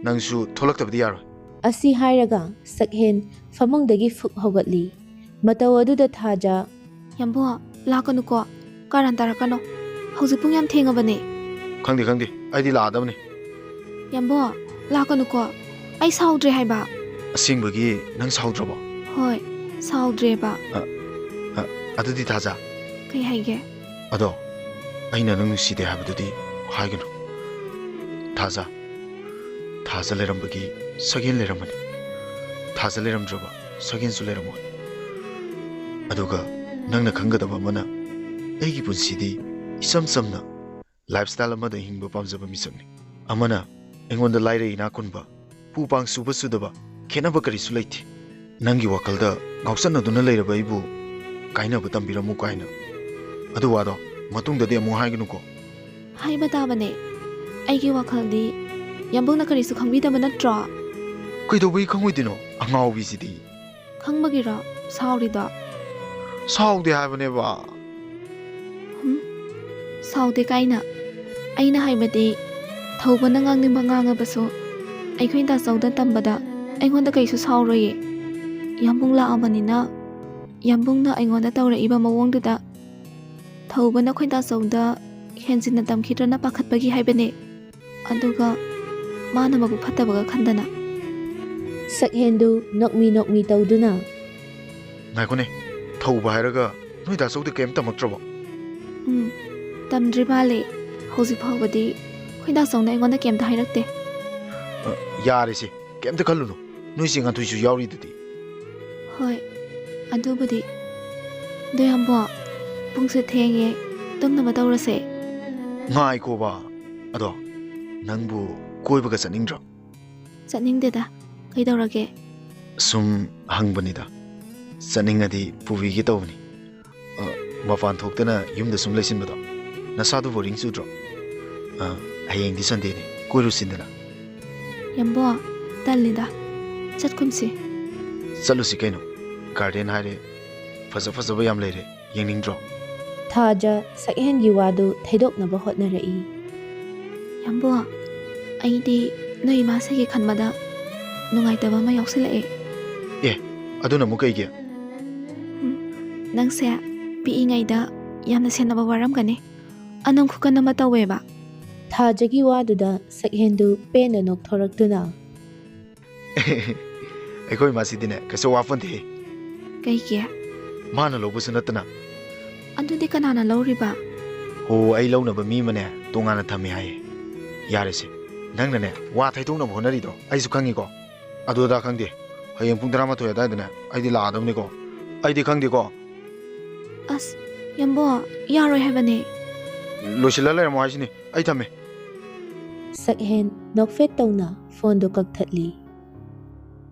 ꯅꯪꯁꯨ ꯊꯣꯛꯂꯛꯇꯕꯗꯤ ꯌꯥꯔꯣꯏ꯫ ꯑꯁꯤ ꯍꯥꯏꯔꯒ ꯁꯛꯍꯦꯟ ꯐꯃꯨꯡꯗꯒꯤ ꯐꯨꯛ ꯍꯧꯒꯠꯂꯤ꯫ ꯃꯇꯧ ꯑꯗꯨꯗ ꯊꯥꯖ, ꯌꯥꯝꯕꯨꯡ, ꯂꯥꯛꯀꯅꯨꯀꯣ꯫ ꯀꯥꯔꯟ ꯇꯥꯔꯛꯀꯅꯣ꯫ ꯍꯧꯖꯤꯛ ꯄꯨꯡ ꯌꯥꯝ ꯊꯦꯡꯉꯕꯅꯦ꯫ ꯈꯪꯗꯦ, ꯈꯪꯗꯦ꯫ ꯑꯩꯗꯤ ꯂꯥꯛꯑꯗꯕꯅꯤ꯫ ꯌꯥꯝꯕꯨꯡ, ꯂꯥꯛꯀꯅꯨꯀꯣ꯫ ꯑꯩ ꯁꯥꯎꯗ꯭ꯔꯦ ꯍꯥꯏꯕ꯫ ꯑꯁꯦꯡꯕꯒꯤ ꯅꯪ ꯁꯥꯎꯗ꯭ꯔꯕꯣ? ꯍꯣꯏ, ꯁꯥꯎꯗ꯭ꯔꯦꯕ꯫ ꯑ, ꯑ, ꯑꯗꯨꯗꯤ ꯊꯥꯖ꯫ ꯀꯩ ꯍꯥꯏꯒꯦ? ꯑꯗꯣ ꯑꯩꯅ ꯅꯪ ꯅꯨꯡꯁꯤꯗꯦ ꯍꯥꯏꯕꯗꯨꯗꯤ ꯍꯥꯏꯒꯅꯨ꯫ ꯊꯥꯖ, ꯊꯥꯖ ꯂꯩꯔꯝꯕꯒꯤ ꯁꯛꯍꯦꯟ ꯂꯩꯔꯝꯕꯅꯤ꯫ ꯊꯥꯖ ꯂꯩꯔꯝꯗ꯭ꯔꯕ ꯁꯛꯍꯦꯟꯁꯨ ꯂꯩꯔꯝꯃꯣꯏ꯫ ꯑꯗꯨꯒ ꯅꯪꯅ ꯈꯪꯒꯗꯕ ꯑꯃꯅ, ꯑꯩꯒꯤ ꯄꯨꯟꯁꯤꯗꯤ ꯏꯆꯝ ꯆꯝꯅ ꯂꯥꯏꯐ ꯁ꯭ꯇꯥꯏꯜ ꯑꯃꯗ ꯍꯤꯡꯕ ꯄꯥꯝꯖꯕ ꯃꯤꯁꯛꯅꯤ꯫ ꯑꯃꯅ ꯑꯩꯉꯣꯟꯗ ꯂꯥꯏꯔ ꯏꯅꯥꯛ ꯈꯨꯟꯕ, ꯎ ꯄꯥꯡ ꯁꯨꯕ ꯁꯨꯗꯕ ꯈꯦꯠꯅꯕ ꯀꯔꯤꯁꯨ ꯂꯩꯇꯦ꯫ ꯅꯪꯒꯤ ꯋꯥꯈꯜꯗ ꯉꯥꯎꯁꯟꯅꯗꯨꯅ ꯂꯩꯔꯕ ꯑꯩꯕꯨ ꯀꯥꯏꯅꯕ ꯇꯝꯕꯤꯔꯝꯃꯨ ꯀꯥꯏꯅ꯫ ꯑꯗꯨ ꯋꯥꯗꯣ ꯃꯇꯨꯡꯗꯗꯤ ꯑꯃꯨꯛ ꯍꯥꯏꯒꯅꯨꯀꯣ꯫ ꯍꯥꯏꯕ ꯇꯥꯕꯅꯦ꯫ ꯑꯩꯒꯤ ꯋꯥꯈꯜꯗꯤ ꯌꯥꯝꯕꯨꯡꯅ ꯀꯔꯤꯁꯨ ꯈꯪꯕꯤꯗꯕ ꯅꯠꯇ꯭ꯔꯣ? ꯀꯩꯗꯧꯕꯩ ꯈꯪꯉꯣꯏꯗꯣꯏꯅꯣ, ꯑꯉꯥꯎꯕꯤꯁꯤꯗꯤ? ꯈꯪꯕꯒꯤꯔꯣ ꯁꯥꯎꯔꯤꯗꯣ? ꯁꯥꯎꯗꯦ ꯍꯥꯏꯕꯅꯦꯕ꯫ ꯍꯨꯝ, ꯁꯥꯎꯗꯦ ꯀꯥꯏꯅ꯫ ꯑꯩꯅ ꯍꯥꯏꯕꯗꯤ, ꯊꯧꯕꯅ ꯉꯥꯡꯅꯤꯡꯕ ꯉꯥꯡꯉꯕꯁꯨ, ꯑꯩꯈꯣꯏ ꯗꯥꯆꯧꯗ ꯇꯝꯕꯗ ꯑꯩꯉꯣꯟꯗ ꯀꯩꯁꯨ ꯁꯥꯎꯔꯣꯏꯌꯦ꯫ ꯌꯥꯝꯕꯨꯡ ꯂꯥꯛꯑꯕꯅꯤꯅ, ꯌꯥꯝꯕꯨꯡꯅ ꯑꯩꯉꯣꯟꯗ ꯇꯧꯔꯛꯏꯕ ꯃꯑꯣꯡꯗꯨꯗ ꯊꯧꯕꯅ ꯑꯩꯈꯣꯏ ꯗꯥꯆꯧꯗ ꯍꯦꯟꯖꯤꯟꯅ ꯇꯝꯈꯤꯗ꯭ꯔꯅ ꯄꯥꯈꯠꯄꯒꯤ ꯍꯥꯏꯕꯅꯦ꯫ ꯑꯗꯨꯒ ꯃꯥꯅ ꯃꯕꯨꯛ ꯐꯠꯇꯕꯒ ꯈꯟꯗꯅ꯫ ꯁꯛꯍꯦꯟꯗꯨ ꯅꯣꯛꯃꯤ ꯅꯣꯛꯃꯤ ꯇꯧꯗꯨꯅ꯫ ꯉꯥꯏꯈꯣꯅꯦ, ꯊꯧꯕ ꯍꯥꯏꯔꯒ ꯅꯣꯏ ꯗꯥꯆꯧꯗꯤ ꯀꯩꯝ ꯇꯝꯃꯛꯇ꯭ꯔꯕꯣ? ꯎꯝ, ꯇꯝꯗ꯭ꯔꯤ ꯃꯥꯜꯂꯦ꯫ ꯍꯧꯖꯤꯛ ꯐꯥꯎꯕꯗꯤ ꯑꯩꯈꯣꯏ ꯗꯥꯆꯧꯅ ꯑꯩꯉꯣꯟꯗ ꯀꯩꯝꯇ ꯍꯥꯏꯔꯛꯇꯦ꯫ ꯑ, ꯌꯥꯔꯦꯁꯦ, ꯀꯩꯝꯇ ꯈꯜꯂꯨꯅꯨ꯫ ꯅꯣꯏ ꯆꯦ ꯉꯥꯟꯊꯣꯏꯁꯨ ꯌꯥꯎꯔꯤꯗꯨꯗꯤ꯫ ꯍꯣꯏ, ꯑꯗꯨꯕꯨꯗꯤ꯫ ꯑꯗꯣ ꯌꯥꯝꯕꯣ, ꯄꯨꯡꯁꯦ ꯊꯦꯡꯉꯦ, ꯇꯨꯝꯅꯕ ꯇꯧꯔꯁꯦ꯫ ꯉꯥꯏꯈꯣꯕ, ꯑꯗꯣ ꯅꯪꯕꯨ ꯀꯣꯏꯕꯒ ꯆꯠꯅꯤꯡꯗ꯭ꯔꯣ? ꯆꯠꯅꯤꯡꯗꯦꯗ, ꯀꯩꯗꯧꯔꯒꯦ? ꯁꯨꯝ ꯍꯪꯕꯅꯤꯗ, ꯆꯠꯅꯤꯡꯉꯗꯤ ꯄꯨꯕꯤꯒꯦ ꯇꯧꯕꯅꯤ꯫ ꯑ, ꯃꯄꯥꯟ ꯊꯣꯛꯇꯅ ꯌꯨꯝꯗ ꯁꯨꯝ ꯂꯩꯁꯤꯟꯕꯗꯣ ꯅꯁꯥꯗꯨ ꯕꯣꯔꯤꯡ ꯆꯨꯗ꯭ꯔꯣ? ꯑ, ꯍꯌꯦꯡꯗꯤ ꯁꯟꯗꯦꯅꯤ, ꯀꯣꯏꯔꯨꯁꯤꯗꯅ꯫ ꯌꯥꯝꯕꯣ, ꯇꯜꯂꯤꯗ, ꯆꯠꯀꯨꯝꯁꯤ꯫ ꯆꯠꯂꯨꯁꯤ ꯀꯩꯅꯣ, ꯒꯥꯔꯗꯦꯟ ꯍꯥꯏꯔꯦ, ꯐꯖ ꯐꯖꯕ ꯌꯥꯝ ꯂꯩꯔꯦ, ꯌꯦꯡꯅꯤꯡꯗ꯭ꯔꯣ? ꯊꯥꯖ ꯁꯛꯍꯦꯟꯒꯤ ꯋꯥꯗꯨ ꯊꯩꯗꯣꯛꯅꯕ ꯍꯣꯠꯅꯔꯛꯏ꯫ ꯌꯥꯝꯕꯣ, ꯑꯩꯗꯤ ꯅꯣꯏ ꯏꯃꯥꯁꯤꯒꯤ ꯈꯟꯕꯗ ꯅꯨꯡꯉꯥꯏꯇꯕ ꯑꯃ ꯌꯥꯎꯁꯤꯜꯂꯛꯑꯦ꯫ ꯑꯦ, ꯑꯗꯨꯅ ꯑꯃꯨꯛ ꯀꯩꯒꯤ? ꯎꯝ, ꯅꯪꯁꯦ ꯄꯤꯛꯏꯉꯩꯗ ꯌꯥꯝꯅ ꯁꯦꯟꯅꯕ ꯋꯥꯔꯝꯒꯅꯤ꯫ ꯑꯅꯝ ꯈꯨꯀꯟ ꯑꯃ ꯇꯧꯋꯦꯕ꯫ ꯊꯥꯖꯒꯤ ꯋꯥꯗꯨꯗ ꯁꯛꯍꯦꯟꯗꯨ ꯄꯦꯟꯅ ꯅꯣꯛꯊꯣꯔꯛꯇꯨꯅ꯫ ꯑꯩꯈꯣꯏ ꯏꯃꯥꯁꯤꯗꯤꯅꯦ, ꯀꯩꯁꯨ ꯋꯥꯄꯣꯟꯇꯦꯍꯦ꯫ ꯀꯩꯒꯤ? ꯃꯥꯅ ꯂꯧꯕꯁꯨ ꯅꯠꯇꯅ, ꯑꯗꯨꯗꯤ ꯀꯅꯥꯅ ꯂꯧꯔꯤꯕ? ꯍꯣ, ꯑꯩ ꯂꯧꯅꯕ ꯃꯤ ꯑꯃꯅꯦ ꯇꯣꯉꯥꯟꯅ ꯊꯝꯃꯦ ꯍꯥꯏꯌꯦ꯫ ꯌꯥꯔꯦꯁꯦ, ꯅꯪꯅꯅꯦ ꯋꯥ ꯊꯩꯗꯣꯛꯅꯕ ꯍꯣꯠꯅꯔꯤꯗꯣ ꯑꯩꯁꯨ ꯈꯪꯉꯤꯀꯣ꯫ ꯑꯗꯨ ꯑꯗꯥ ꯈꯪꯗꯦ, ꯍꯌꯦꯡ ꯄꯨꯡ ꯇꯔꯥꯃꯥꯊꯣꯏ ꯑꯗꯨꯋꯥꯏꯗꯅꯦ ꯑꯩꯗꯤ ꯂꯥꯛꯑꯗꯕꯅꯤꯀꯣ꯫ ꯑꯩꯗꯤ ꯈꯪꯗꯦꯀꯣ꯫ ꯑꯁ, ꯌꯥꯝꯕꯣ, ꯌꯥꯔꯣꯏ ꯍꯥꯏꯕꯅꯦ꯫ ꯂꯣꯏꯁꯤꯜꯂ ꯂꯩꯔꯝꯃꯣ ꯍꯥꯏꯁꯤꯅꯤ, ꯑꯩ ꯊꯝꯃꯦ꯫ ꯁꯛꯍꯦꯟ ꯅꯣꯛꯐꯦꯠ ꯇꯧꯅ ꯐꯣꯟꯗꯣ ꯀꯛꯊꯠꯂꯤ꯫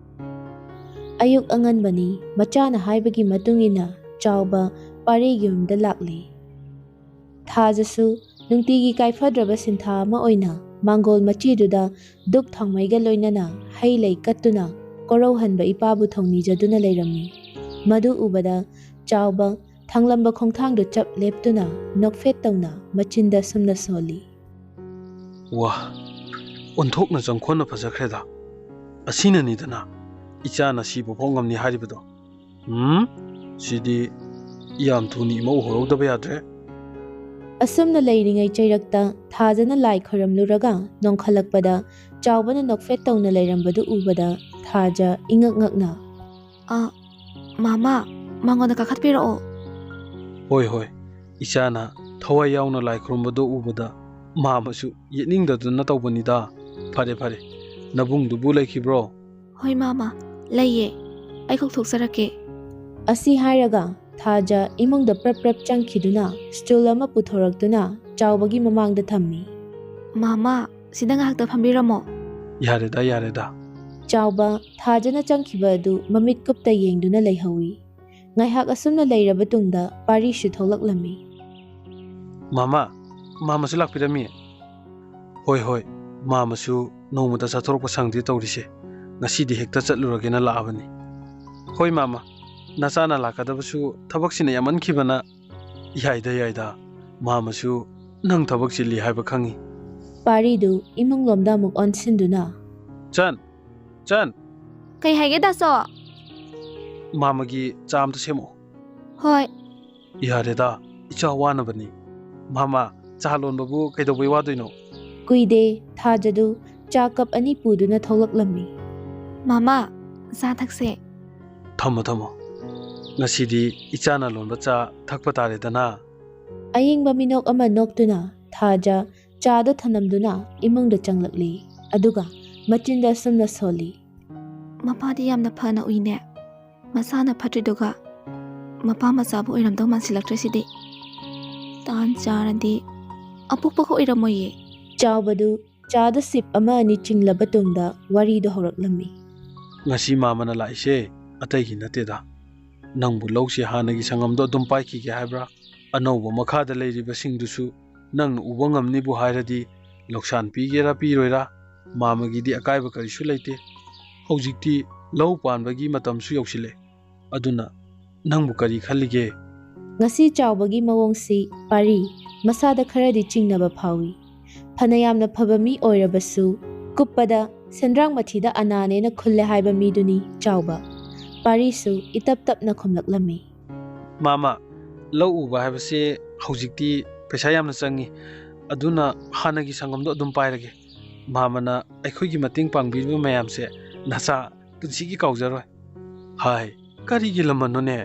ꯑꯌꯨꯛ ꯑꯉꯟꯕꯅꯤ꯫ ꯃꯆꯥꯅ ꯍꯥꯏꯕꯒꯤ ꯃꯇꯨꯡ ꯏꯟꯅ ꯆꯥꯎꯕ ꯄꯥꯔꯤꯒꯤ ꯌꯨꯝꯗ ꯂꯥꯛꯂꯤ꯫ ꯊꯥꯖꯁꯨ ꯅꯨꯡꯇꯤꯒꯤ ꯀꯥꯏꯐꯗ꯭ꯔꯕ ꯁꯤꯟꯊꯥ ꯑꯃ ꯑꯣꯏꯅ ꯃꯥꯡꯒꯣꯜ ꯃꯆꯤꯗꯨꯗ ꯗꯨꯛ ꯊꯥꯎꯃꯩꯒ ꯂꯣꯏꯅꯅ ꯍꯩ ꯂꯩ ꯀꯠꯇꯨꯅ ꯀꯣꯔꯧꯍꯟꯕ ꯏꯄꯥꯕꯨ ꯊꯧꯅꯤꯖꯗꯨꯅ ꯂꯩꯔꯝꯃꯤ꯫ ꯃꯗꯨ ꯎꯕꯗ ꯆꯥꯎꯕ ꯊꯥꯡꯂꯝꯕ ꯈꯣꯡꯊꯥꯡꯗꯨ ꯆꯞ ꯂꯦꯞꯇꯨꯅ ꯅꯣꯛꯐꯦꯠ ꯇꯧꯅ ꯃꯆꯤꯟꯗ ꯁꯨꯝꯅ ꯁꯣꯜꯂꯤ꯫ ꯋꯥ, ꯑꯣꯟꯊꯣꯛꯅ ꯆꯪꯈꯣꯟꯅ ꯐꯖꯈ꯭ꯔꯦꯗ꯫ ꯑꯁꯤꯅꯅꯤꯗꯅ ꯏꯆꯥꯅ ꯁꯤꯕ ꯐꯥꯎ ꯉꯝꯅꯤ ꯍꯥꯏꯔꯤꯕꯗꯣ꯫ ꯎꯝ, ꯁꯤꯗꯤ ꯌꯥꯝ ꯊꯨꯅ ꯏꯃꯧ ꯍꯧꯔꯧꯗꯕ ꯌꯥꯗ꯭ꯔꯦ꯫ ꯑꯁꯨꯝꯅ ꯂꯩꯔꯤꯉꯩ ꯆꯩꯔꯛꯇ ꯊꯥꯖꯅ ꯂꯥꯏ ꯈꯣꯏꯔꯝꯂꯨꯔꯒ ꯅꯣꯡꯈꯠꯂꯛꯄꯗ ꯆꯥꯎꯕꯅ ꯅꯣꯛꯐꯦꯠ ꯇꯧꯅ ꯂꯩꯔꯝꯕꯗꯨ ꯎꯕꯗ ꯊꯥꯖ ꯏꯉꯛ ꯉꯛꯅ, "ꯑ, ꯃꯥꯃꯥ, ꯃꯉꯣꯟꯗ ꯀꯥꯈꯠꯄꯤꯔꯛꯑꯣ꯫" ꯍꯣꯏ, ꯍꯣꯏ, ꯏꯆꯥꯅ ꯊꯋꯥꯏ ꯌꯥꯎꯅ ꯂꯥꯏ ꯈꯨꯔꯨꯝꯕꯗꯨ ꯎꯕꯗ ꯃꯥꯃꯁꯨ ꯌꯦꯠꯅꯤꯡꯗꯗꯅ ꯇꯧꯕꯅꯤꯗ꯫ ꯐꯔꯦ, ꯐꯔꯦ, ꯅꯕꯨꯡꯗꯨꯕꯨ ꯂꯩꯈꯤꯕ꯭ꯔꯣ? "ꯍꯣꯏ ꯃꯥꯃꯥ, ꯂꯩꯌꯦ꯫ ꯑꯩ ꯀꯧꯊꯣꯛꯆꯔꯛꯀꯦ꯫" ꯑꯁꯤ ꯍꯥꯏꯔꯒ ꯊꯥꯖ ꯏꯃꯨꯡꯗ ꯄ꯭ꯔꯞ ꯄ꯭ꯔꯞ ꯆꯪꯈꯤꯗꯨꯅ ꯁ꯭ꯇꯨꯜ ꯑꯃ ꯄꯨꯊꯣꯔꯛꯇꯨꯅ ꯆꯥꯎꯕꯒꯤ ꯃꯃꯥꯡꯗ ꯊꯝꯃꯤ꯫ "ꯃꯥꯃꯥ, ꯁꯤꯗ ꯉꯥꯏꯍꯥꯛꯇ ꯐꯝꯕꯤꯔꯝꯃꯣ꯫" ꯌꯥꯔꯦꯗ, ꯌꯥꯔꯦꯗ꯫ ꯆꯥꯎꯕ ꯊꯥꯖꯅ ꯆꯪꯈꯤꯕ ꯑꯗꯨ ꯃꯃꯤꯠ ꯀꯨꯞꯇ ꯌꯦꯡꯗꯨꯅ ꯂꯩꯍꯧꯏ꯫ ꯉꯥꯏꯍꯥꯛ ꯑꯁꯨꯝꯅ ꯂꯩꯔꯕ ꯇꯨꯡꯗ ꯄꯥꯔꯤꯁꯨ ꯊꯣꯛꯂꯛꯂꯝꯃꯤ꯫ "ꯃꯥꯃꯥ, ꯃꯥꯃꯁꯨ ꯂꯥꯛꯄꯤꯔꯝꯃꯤ꯫" "ꯍꯣꯏ, ꯍꯣꯏ, ꯃꯥꯃꯁꯨ ꯅꯣꯡꯃꯇ ꯆꯠꯊꯣꯔꯛꯄ ꯁꯪꯗꯦ ꯇꯧꯔꯤꯁꯦ꯫ ꯉꯁꯤꯗꯤ ꯍꯦꯛꯇ ꯆꯠꯂꯨꯔꯒꯦꯅ ꯂꯥꯛꯑꯕꯅꯤ꯫" "ꯍꯣꯏ ꯃꯥꯃꯥ, ꯅꯆꯥꯅ ꯂꯥꯛꯀꯗꯕꯁꯨ ꯊꯕꯛꯁꯤꯅ ꯌꯥꯝꯃꯟꯈꯤꯕꯅ꯫" "ꯌꯥꯏꯗ, ꯌꯥꯏꯗ, ꯃꯥꯃꯁꯨ ꯅꯪ ꯊꯕꯛ ꯆꯤꯜꯂꯤ ꯍꯥꯏꯕ ꯈꯪꯉꯤ꯫" ꯄꯥꯔꯤꯗꯨ ꯏꯃꯨꯡꯂꯣꯝꯗ ꯑꯃꯨꯛ ꯑꯣꯟꯁꯤꯟꯗꯨꯅ, "ꯆꯟ, ꯆꯟ!" "ꯀꯩ ꯍꯥꯏꯒꯦ ꯗꯥꯆꯣ?" "ꯃꯥꯃꯒꯤ ꯆꯥ ꯑꯝꯇ ꯁꯦꯝꯃꯛꯑꯣ꯫" "ꯍꯣꯏ꯫" "ꯌꯥꯔꯦꯗ, ꯏꯆꯥ ꯋꯥꯅꯕꯅꯤ꯫ ꯃꯥꯃ, ꯆꯥ ꯂꯣꯟꯕꯕꯨ ꯀꯩꯗꯧꯕꯩ ꯋꯥꯗꯣꯏꯅꯣ?" ꯀꯨꯏꯗꯦ, ꯊꯥꯖꯗꯨ ꯆꯥ ꯀꯞ ꯑꯅꯤ ꯄꯨꯗꯨꯅ ꯊꯣꯛꯂꯛꯂꯝꯃꯤ꯫ "ꯃꯥꯃ, ꯆꯥ ꯊꯛꯁꯦ꯫" "ꯊꯝꯃꯣ, ꯊꯝꯃꯣ꯫" ꯉꯁꯤꯗꯤ ꯏꯆꯥꯅ ꯂꯣꯟꯕ ꯆꯥ ꯊꯛꯄ ꯇꯥꯔꯦꯗꯅ꯫ ꯑꯌꯤꯡꯕ ꯃꯤꯅꯣꯛ ꯑꯃ ꯅꯣꯛꯇꯨꯅ ꯊꯥꯖ ꯆꯥꯗꯨ ꯊꯅꯝꯗꯨꯅ ꯏꯃꯨꯡꯗ ꯆꯪꯂꯛꯂꯤ꯫ ꯑꯗꯨꯒ ꯃꯆꯤꯟꯗ ꯑꯁꯨꯝꯅ ꯁꯣꯜꯂꯤ꯫ ꯃꯄꯥꯗꯤ ꯌꯥꯝꯅ ꯐꯅ ꯎꯏꯅꯦ꯫ ꯃꯁꯥꯅ ꯐꯠꯇ꯭ꯔꯤꯗꯨꯒ ꯃꯄꯥ ꯃꯆꯥꯕꯨ ꯑꯣꯏꯔꯝꯗꯧ ꯃꯥꯟꯁꯤꯜꯂꯛꯇ꯭ꯔꯦ ꯁꯤꯗꯤ꯫ ꯇꯥꯟ ꯆꯥꯔꯗꯤ ꯑꯄꯣꯛꯄꯒ ꯑꯣꯏꯔꯝꯃꯣꯏꯌꯦ꯫ ꯆꯥꯎꯕꯗꯨ ꯆꯥꯗꯨ ꯁꯤꯞ ꯑꯃ ꯑꯅꯤ ꯆꯤꯡꯂꯕ ꯇꯨꯡꯗ ꯋꯥꯔꯤꯗꯨ ꯍꯧꯔꯛꯂꯝꯃꯤ꯫ ꯉꯁꯤ ꯃꯥꯃꯅ ꯂꯥꯛꯏꯁꯦ ꯑꯇꯩꯒꯤ ꯅꯠꯇꯦꯗ꯫ ꯅꯪꯕꯨ ꯂꯧꯁꯤ ꯍꯥꯟꯅꯒꯤ ꯁꯪꯉꯝꯗꯣ ꯑꯗꯨꯝ ꯄꯥꯏꯈꯤꯒꯦ ꯍꯥꯏꯕ꯭ꯔꯥ? ꯑꯅꯧꯕ ꯃꯈꯥꯗ ꯂꯩꯔꯤꯕꯁꯤꯡꯗꯨꯁꯨ ꯅꯪꯅ ꯎꯕ ꯉꯝꯅꯤꯕꯨ ꯍꯥꯏꯔꯗꯤ ꯂꯧꯁꯥꯟ ꯄꯤꯒꯦꯔꯥ ꯄꯤꯔꯣꯏꯔꯥ? ꯃꯥꯃꯒꯤꯗꯤ ꯑꯀꯥꯏꯕ ꯀꯔꯤꯁꯨ ꯂꯩꯇꯦ꯫ ꯍꯧꯖꯤꯛꯇꯤ ꯂꯧ ꯄꯥꯟꯕꯒꯤ ꯃꯇꯝꯁꯨ ꯌꯧꯁꯤꯜꯂꯦ꯫ ꯑꯗꯨꯅ ꯅꯪꯕꯨ ꯀꯔꯤ ꯈꯜꯂꯤꯒꯦ? ꯉꯁꯤ ꯆꯥꯎꯕꯒꯤ ꯃꯑꯣꯡꯁꯤ ꯄꯥꯔꯤ ꯃꯁꯥꯗ ꯈꯔꯗꯤ ꯆꯤꯡꯅꯕ ꯐꯥꯎꯏ꯫ ꯐꯅ ꯌꯥꯝꯅ ꯐꯕ ꯃꯤ ꯑꯣꯏꯔꯕꯁꯨ ꯀꯨꯞꯄꯗ ꯁꯦꯟꯗ꯭ꯔꯥꯡ ꯃꯊꯤꯗ ꯑꯅꯥꯅꯦꯅ ꯈꯨꯜꯂꯦ ꯍꯥꯏꯕ ꯃꯤꯗꯨꯅꯤ ꯆꯥꯎꯕ꯫ ꯄꯥꯔꯤꯁꯨ ꯏꯇꯞ ꯇꯞꯅ ꯈꯨꯝꯂꯛꯂꯝꯃꯤ꯫ ꯃꯥꯃ, ꯂꯧ ꯎꯕ ꯍꯥꯏꯕꯁꯦ ꯍꯧꯖꯤꯛꯇꯤ ꯄꯩꯁꯥ ꯌꯥꯝꯅ ꯆꯪꯉꯤ꯫ ꯑꯗꯨꯅ ꯍꯥꯟꯅꯒꯤ ꯁꯪꯒꯝꯗꯣ ꯑꯗꯨꯝ ꯄꯥꯏꯔꯒꯦ꯫ ꯃꯥꯃꯅ ꯑꯩꯈꯣꯏꯒꯤ ꯃꯇꯦꯡ ꯄꯥꯡꯕꯤꯔꯤꯕ ꯃꯌꯥꯝꯁꯦ ꯅꯆꯥ ꯄꯨꯟꯁꯤꯒꯤ ꯀꯥꯎꯖꯔꯣꯏ꯫ ꯍꯥꯏ, ꯀꯔꯤꯒꯤ ꯂꯃꯟꯅꯣꯅꯦ?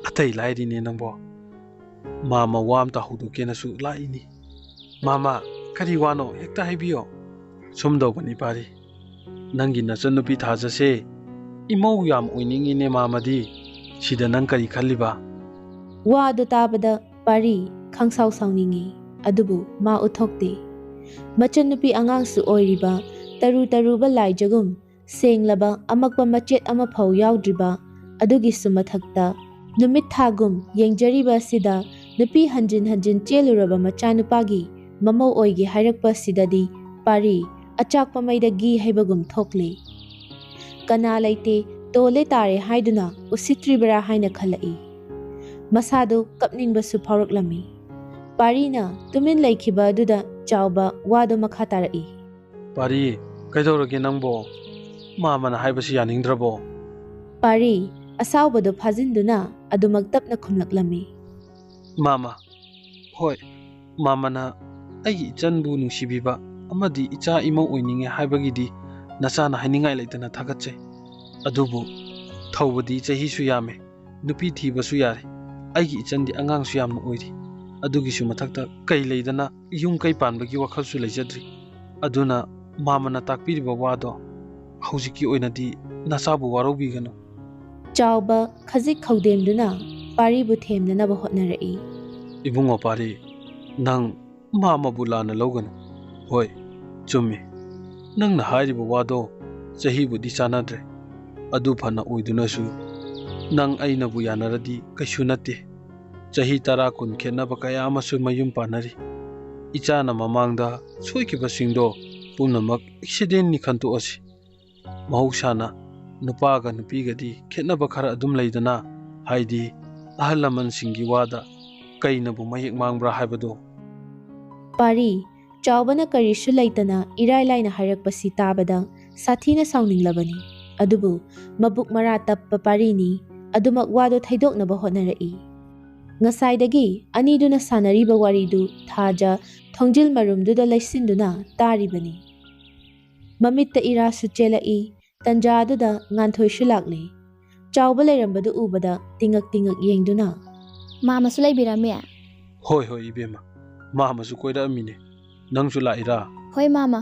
ꯑꯇꯩ ꯂꯥꯏꯔꯤꯅꯦ ꯅꯪꯕꯣ꯫ ꯃꯥꯃ ꯋꯥ ꯑꯝꯇ ꯍꯧꯗꯣꯛꯀꯦꯅꯁꯨ ꯂꯥꯛꯏꯅꯤ꯫ ꯃꯥꯃ, ꯀꯔꯤ ꯋꯥꯅꯣ? ꯍꯦꯛꯇ ꯍꯥꯏꯕꯤꯌꯣ꯫ ꯁꯨꯝ ꯇꯧꯕꯅꯤ ꯄꯥꯔꯤ, ꯅꯪꯒꯤ ꯅꯆꯟꯅꯨꯄꯤ ꯊꯥꯖꯁꯦ ꯏꯃꯧ ꯌꯥꯝ ꯑꯣꯏꯅꯤꯡꯉꯤꯅꯦ ꯃꯥꯃꯗꯤ꯫ ꯁꯤꯗ ꯅꯪ ꯀꯔꯤ ꯈꯜꯂꯤꯕ? ꯋꯥ ꯑꯗꯨ ꯇꯥꯕꯗ ꯄꯥꯔꯤ ꯈꯪꯁꯥꯎ ꯁꯥꯎꯅꯤꯡꯉꯤ, ꯑꯗꯨꯕꯨ ꯃꯥ ꯎꯠꯊꯣꯛꯇꯦ꯫ ꯃꯆꯟꯅꯨꯄꯤ ꯑꯉꯥꯡꯁꯨ ꯑꯣꯏꯔꯤꯕ ꯇꯔꯨ ꯇꯔꯨꯕ ꯂꯥꯏꯖꯒꯨꯝ ꯁꯦꯡꯂꯕ ꯑꯃꯛꯄ ꯃꯆꯦꯠ ꯑꯃꯐꯥꯎ ꯌꯥꯎꯗ꯭ꯔꯤꯕ ꯑꯗꯨꯒꯤꯁꯨ ꯃꯊꯛꯇ ꯅꯨꯃꯤꯠ ꯊꯥꯒꯨꯝ ꯌꯦꯡꯖꯔꯤꯕ ꯑꯁꯤꯗ ꯅꯨꯄꯤ ꯍꯟꯖꯤꯟ ꯍꯟꯖꯤꯟ ꯆꯦꯜꯂꯨꯔꯕ ꯃꯆꯥꯅꯨꯄꯥꯒꯤ ꯃꯃꯧ ꯑꯣꯏꯒꯦ ꯍꯥꯏꯔꯛꯄ ꯑꯁꯤꯗꯗꯤ ꯄꯥꯔꯤ ꯑꯆꯥꯛꯄ ꯃꯩꯗ ꯘꯤ ꯍꯩꯕꯒꯨꯝ ꯊꯣꯛꯂꯦ꯫ ꯀꯅꯥ ꯂꯩꯇꯦ, ꯇꯣꯜꯂꯦ ꯇꯥꯔꯦ ꯍꯥꯏꯗꯨꯅ ꯎꯁꯤꯠꯇ꯭ꯔꯤꯕ꯭ꯔꯥ ꯍꯥꯏꯅ ꯈꯜꯂꯛꯏ꯫ ꯃꯁꯥꯗꯨ ꯀꯞꯅꯤꯡꯕꯁꯨ ꯐꯥꯎꯔꯛꯂꯝꯃꯤ꯫ ꯄꯥꯔꯤꯅ ꯇꯨꯃꯤꯟ ꯂꯩꯈꯤꯕ ꯑꯗꯨꯗ ꯆꯥꯎꯕ ꯋꯥꯗꯨ ꯃꯈꯥ ꯇꯥꯔꯛꯏ꯫ ꯄꯥꯔꯤ, ꯀꯩꯗꯧꯔꯒꯦ ꯅꯪꯕꯣ? ꯃꯥꯃꯅ ꯍꯥꯏꯕꯁꯤ ꯌꯥꯅꯤꯡꯗ꯭ꯔꯕꯣ? ꯄꯥꯔꯤ ꯑꯁꯥꯎꯕꯗꯨ ꯐꯥꯖꯤꯟꯗꯨꯅ ꯑꯗꯨꯃꯛ ꯇꯞꯅ ꯈꯨꯝꯂꯛꯂꯝꯃꯤ꯫ ꯃꯥꯃ, ꯍꯣꯏ, ꯃꯥꯃꯅ ꯑꯩꯒꯤ ꯏꯆꯟꯕꯨ ꯅꯨꯡꯁꯤꯕꯤꯕ ꯑꯃꯗꯤ ꯏꯆꯥ ꯏꯃꯧ ꯑꯣꯏꯅꯤꯡꯉꯦ ꯍꯥꯏꯕꯒꯤꯗꯤ ꯅꯆꯥꯅ ꯍꯥꯏꯅꯤꯡꯉꯥꯏ ꯂꯩꯇꯅ ꯊꯥꯒꯠꯆꯩ꯫ ꯑꯗꯨꯕꯨ ꯊꯧꯕꯗꯤ ꯆꯍꯤꯁꯨ ꯌꯥꯝꯃꯦ꯫ ꯅꯨꯄꯤ ꯊꯤꯕꯁꯨ ꯌꯥꯔꯦ꯫ ꯑꯩꯒꯤ ꯏꯆꯟꯗꯤ ꯑꯉꯥꯡꯁꯨ ꯌꯥꯝꯅ ꯑꯣꯏꯔꯤ꯫ ꯑꯗꯨꯒꯤꯁꯨ ꯃꯊꯛꯇ ꯀꯩ ꯂꯩꯗꯅ ꯌꯨꯝ ꯀꯩ ꯄꯥꯟꯕꯒꯤ ꯋꯥꯈꯜꯁꯨ ꯂꯩꯖꯗ꯭ꯔꯤ꯫ ꯑꯗꯨꯅ ꯃꯥꯃꯅ ꯇꯥꯛꯄꯤꯔꯤꯕ ꯋꯥꯗꯣ ꯍꯧꯖꯤꯛꯀꯤ ꯑꯣꯏꯅꯗꯤ ꯅꯆꯥꯕꯨ ꯋꯥꯔꯧꯕꯤꯒꯅꯨ꯫ ꯆꯥꯎꯕ ꯈꯖꯤꯛ ꯈꯧꯗꯦꯝꯗꯨꯅ ꯄꯥꯔꯤꯕꯨ ꯊꯦꯝꯅꯅꯕ ꯍꯣꯠꯅꯔꯛꯏ꯫ ꯏꯕꯨꯡꯉꯣ ꯄꯥꯔꯤ, ꯅꯪ ꯃꯥꯃꯕꯨ ꯂꯥꯟꯅ ꯂꯧꯒꯅꯨ꯫ ꯍꯣꯏ, ꯆꯨꯝꯃꯤ꯫ ꯅꯪꯅ ꯍꯥꯏꯔꯤꯕ ꯋꯥꯗꯣ ꯆꯍꯤꯕꯨꯗꯤ ꯆꯥꯟꯅꯗ꯭ꯔꯦ꯫ ꯑꯗꯨ ꯐꯅ ꯑꯣꯏꯗꯨꯅꯁꯨ ꯅꯪ ꯑꯩꯅꯕꯨ ꯌꯥꯅꯔꯗꯤ ꯀꯩꯁꯨ ꯅꯠꯇꯦ꯫ ꯆꯍꯤ ꯇꯔꯥ ꯀꯨꯟ ꯈꯦꯠꯅꯕ ꯀꯌꯥ ꯑꯃꯁꯨ ꯃꯌꯨꯝ ꯄꯥꯟꯅꯔꯤ꯫ ꯏꯆꯥꯅ ꯃꯃꯥꯡꯗ ꯁꯣꯏꯈꯤꯕꯁꯤꯡꯗꯣ ꯄꯨꯝꯅꯃꯛ ꯑꯦꯛꯁꯤꯗꯦꯟꯅꯤ ꯈꯟꯇꯣꯛꯑꯁꯤ꯫ ꯃꯍꯧꯁꯥꯅ ꯅꯨꯄꯥꯒ ꯅꯨꯄꯤꯒꯗꯤ ꯈꯦꯠꯅꯕ ꯈꯔ ꯑꯗꯨꯝ ꯂꯩꯗꯅ, ꯍꯥꯏꯗꯤ ꯑꯍꯜ ꯂꯃꯟꯁꯤꯡꯒꯤ ꯋꯥꯗ ꯀꯩꯅꯕꯨ ꯃꯌꯦꯛ ꯃꯥꯡꯕ꯭ꯔꯥ ꯍꯥꯏꯕꯗꯣ꯫ ꯄꯥꯔꯤ, ꯆꯥꯎꯕꯅ ꯀꯔꯤꯁꯨ ꯂꯩꯇꯅ ꯏꯔꯥꯏ ꯂꯥꯏꯅ ꯍꯥꯏꯔꯛꯄꯁꯤ ꯇꯥꯕꯗ ꯁꯥꯊꯤꯅ ꯁꯥꯎꯅꯤꯡꯂꯕꯅꯤ꯫ ꯑꯗꯨꯕꯨ ꯃꯕꯨꯛ ꯃꯔꯥ ꯇꯞꯄ ꯄꯥꯔꯤꯅꯤ꯫ ꯑꯗꯨꯃꯛ ꯋꯥꯗꯣ ꯊꯩꯗꯣꯛꯅꯕ ꯍꯣꯠꯅꯔꯛꯏ꯫ ꯉꯁꯥꯏꯗꯒꯤ ꯑꯅꯤꯗꯨꯅ ꯁꯥꯟꯅꯔꯤꯕ ꯋꯥꯔꯤꯗꯨ ꯊꯥꯖ ꯊꯣꯡꯖꯤꯜ ꯃꯔꯨꯝꯗꯨꯗ ꯂꯩꯁꯤꯟꯗꯨꯅ ꯇꯥꯔꯤꯕꯅꯤ꯫ ꯃꯃꯤꯠꯇ ꯏꯔꯥꯁꯨ ꯆꯦꯜꯂꯛꯏ꯫ ꯇꯟꯖꯥ ꯑꯗꯨꯗ ꯉꯥꯟꯊꯣꯏꯁꯨ ꯂꯥꯛꯂꯦ꯫ ꯆꯥꯎꯕ ꯂꯩꯔꯝꯕꯗꯨ ꯎꯕꯗ ꯇꯤꯉꯛ ꯇꯤꯉꯛ ꯌꯦꯡꯗꯨꯅ, "ꯃꯥꯃꯁꯨ ꯂꯩꯕꯤꯔꯝꯃꯦ?" "ꯍꯣꯏ, ꯍꯣꯏ, ꯏꯕꯦꯝꯃ, ꯃꯥꯃꯁꯨ ꯀꯣꯏꯔꯛꯑꯝꯃꯤꯅꯦ꯫ ꯅꯪꯁꯨ ꯂꯥꯛꯏꯔꯥ?" "ꯍꯣꯏ, ꯃꯥꯃ꯫"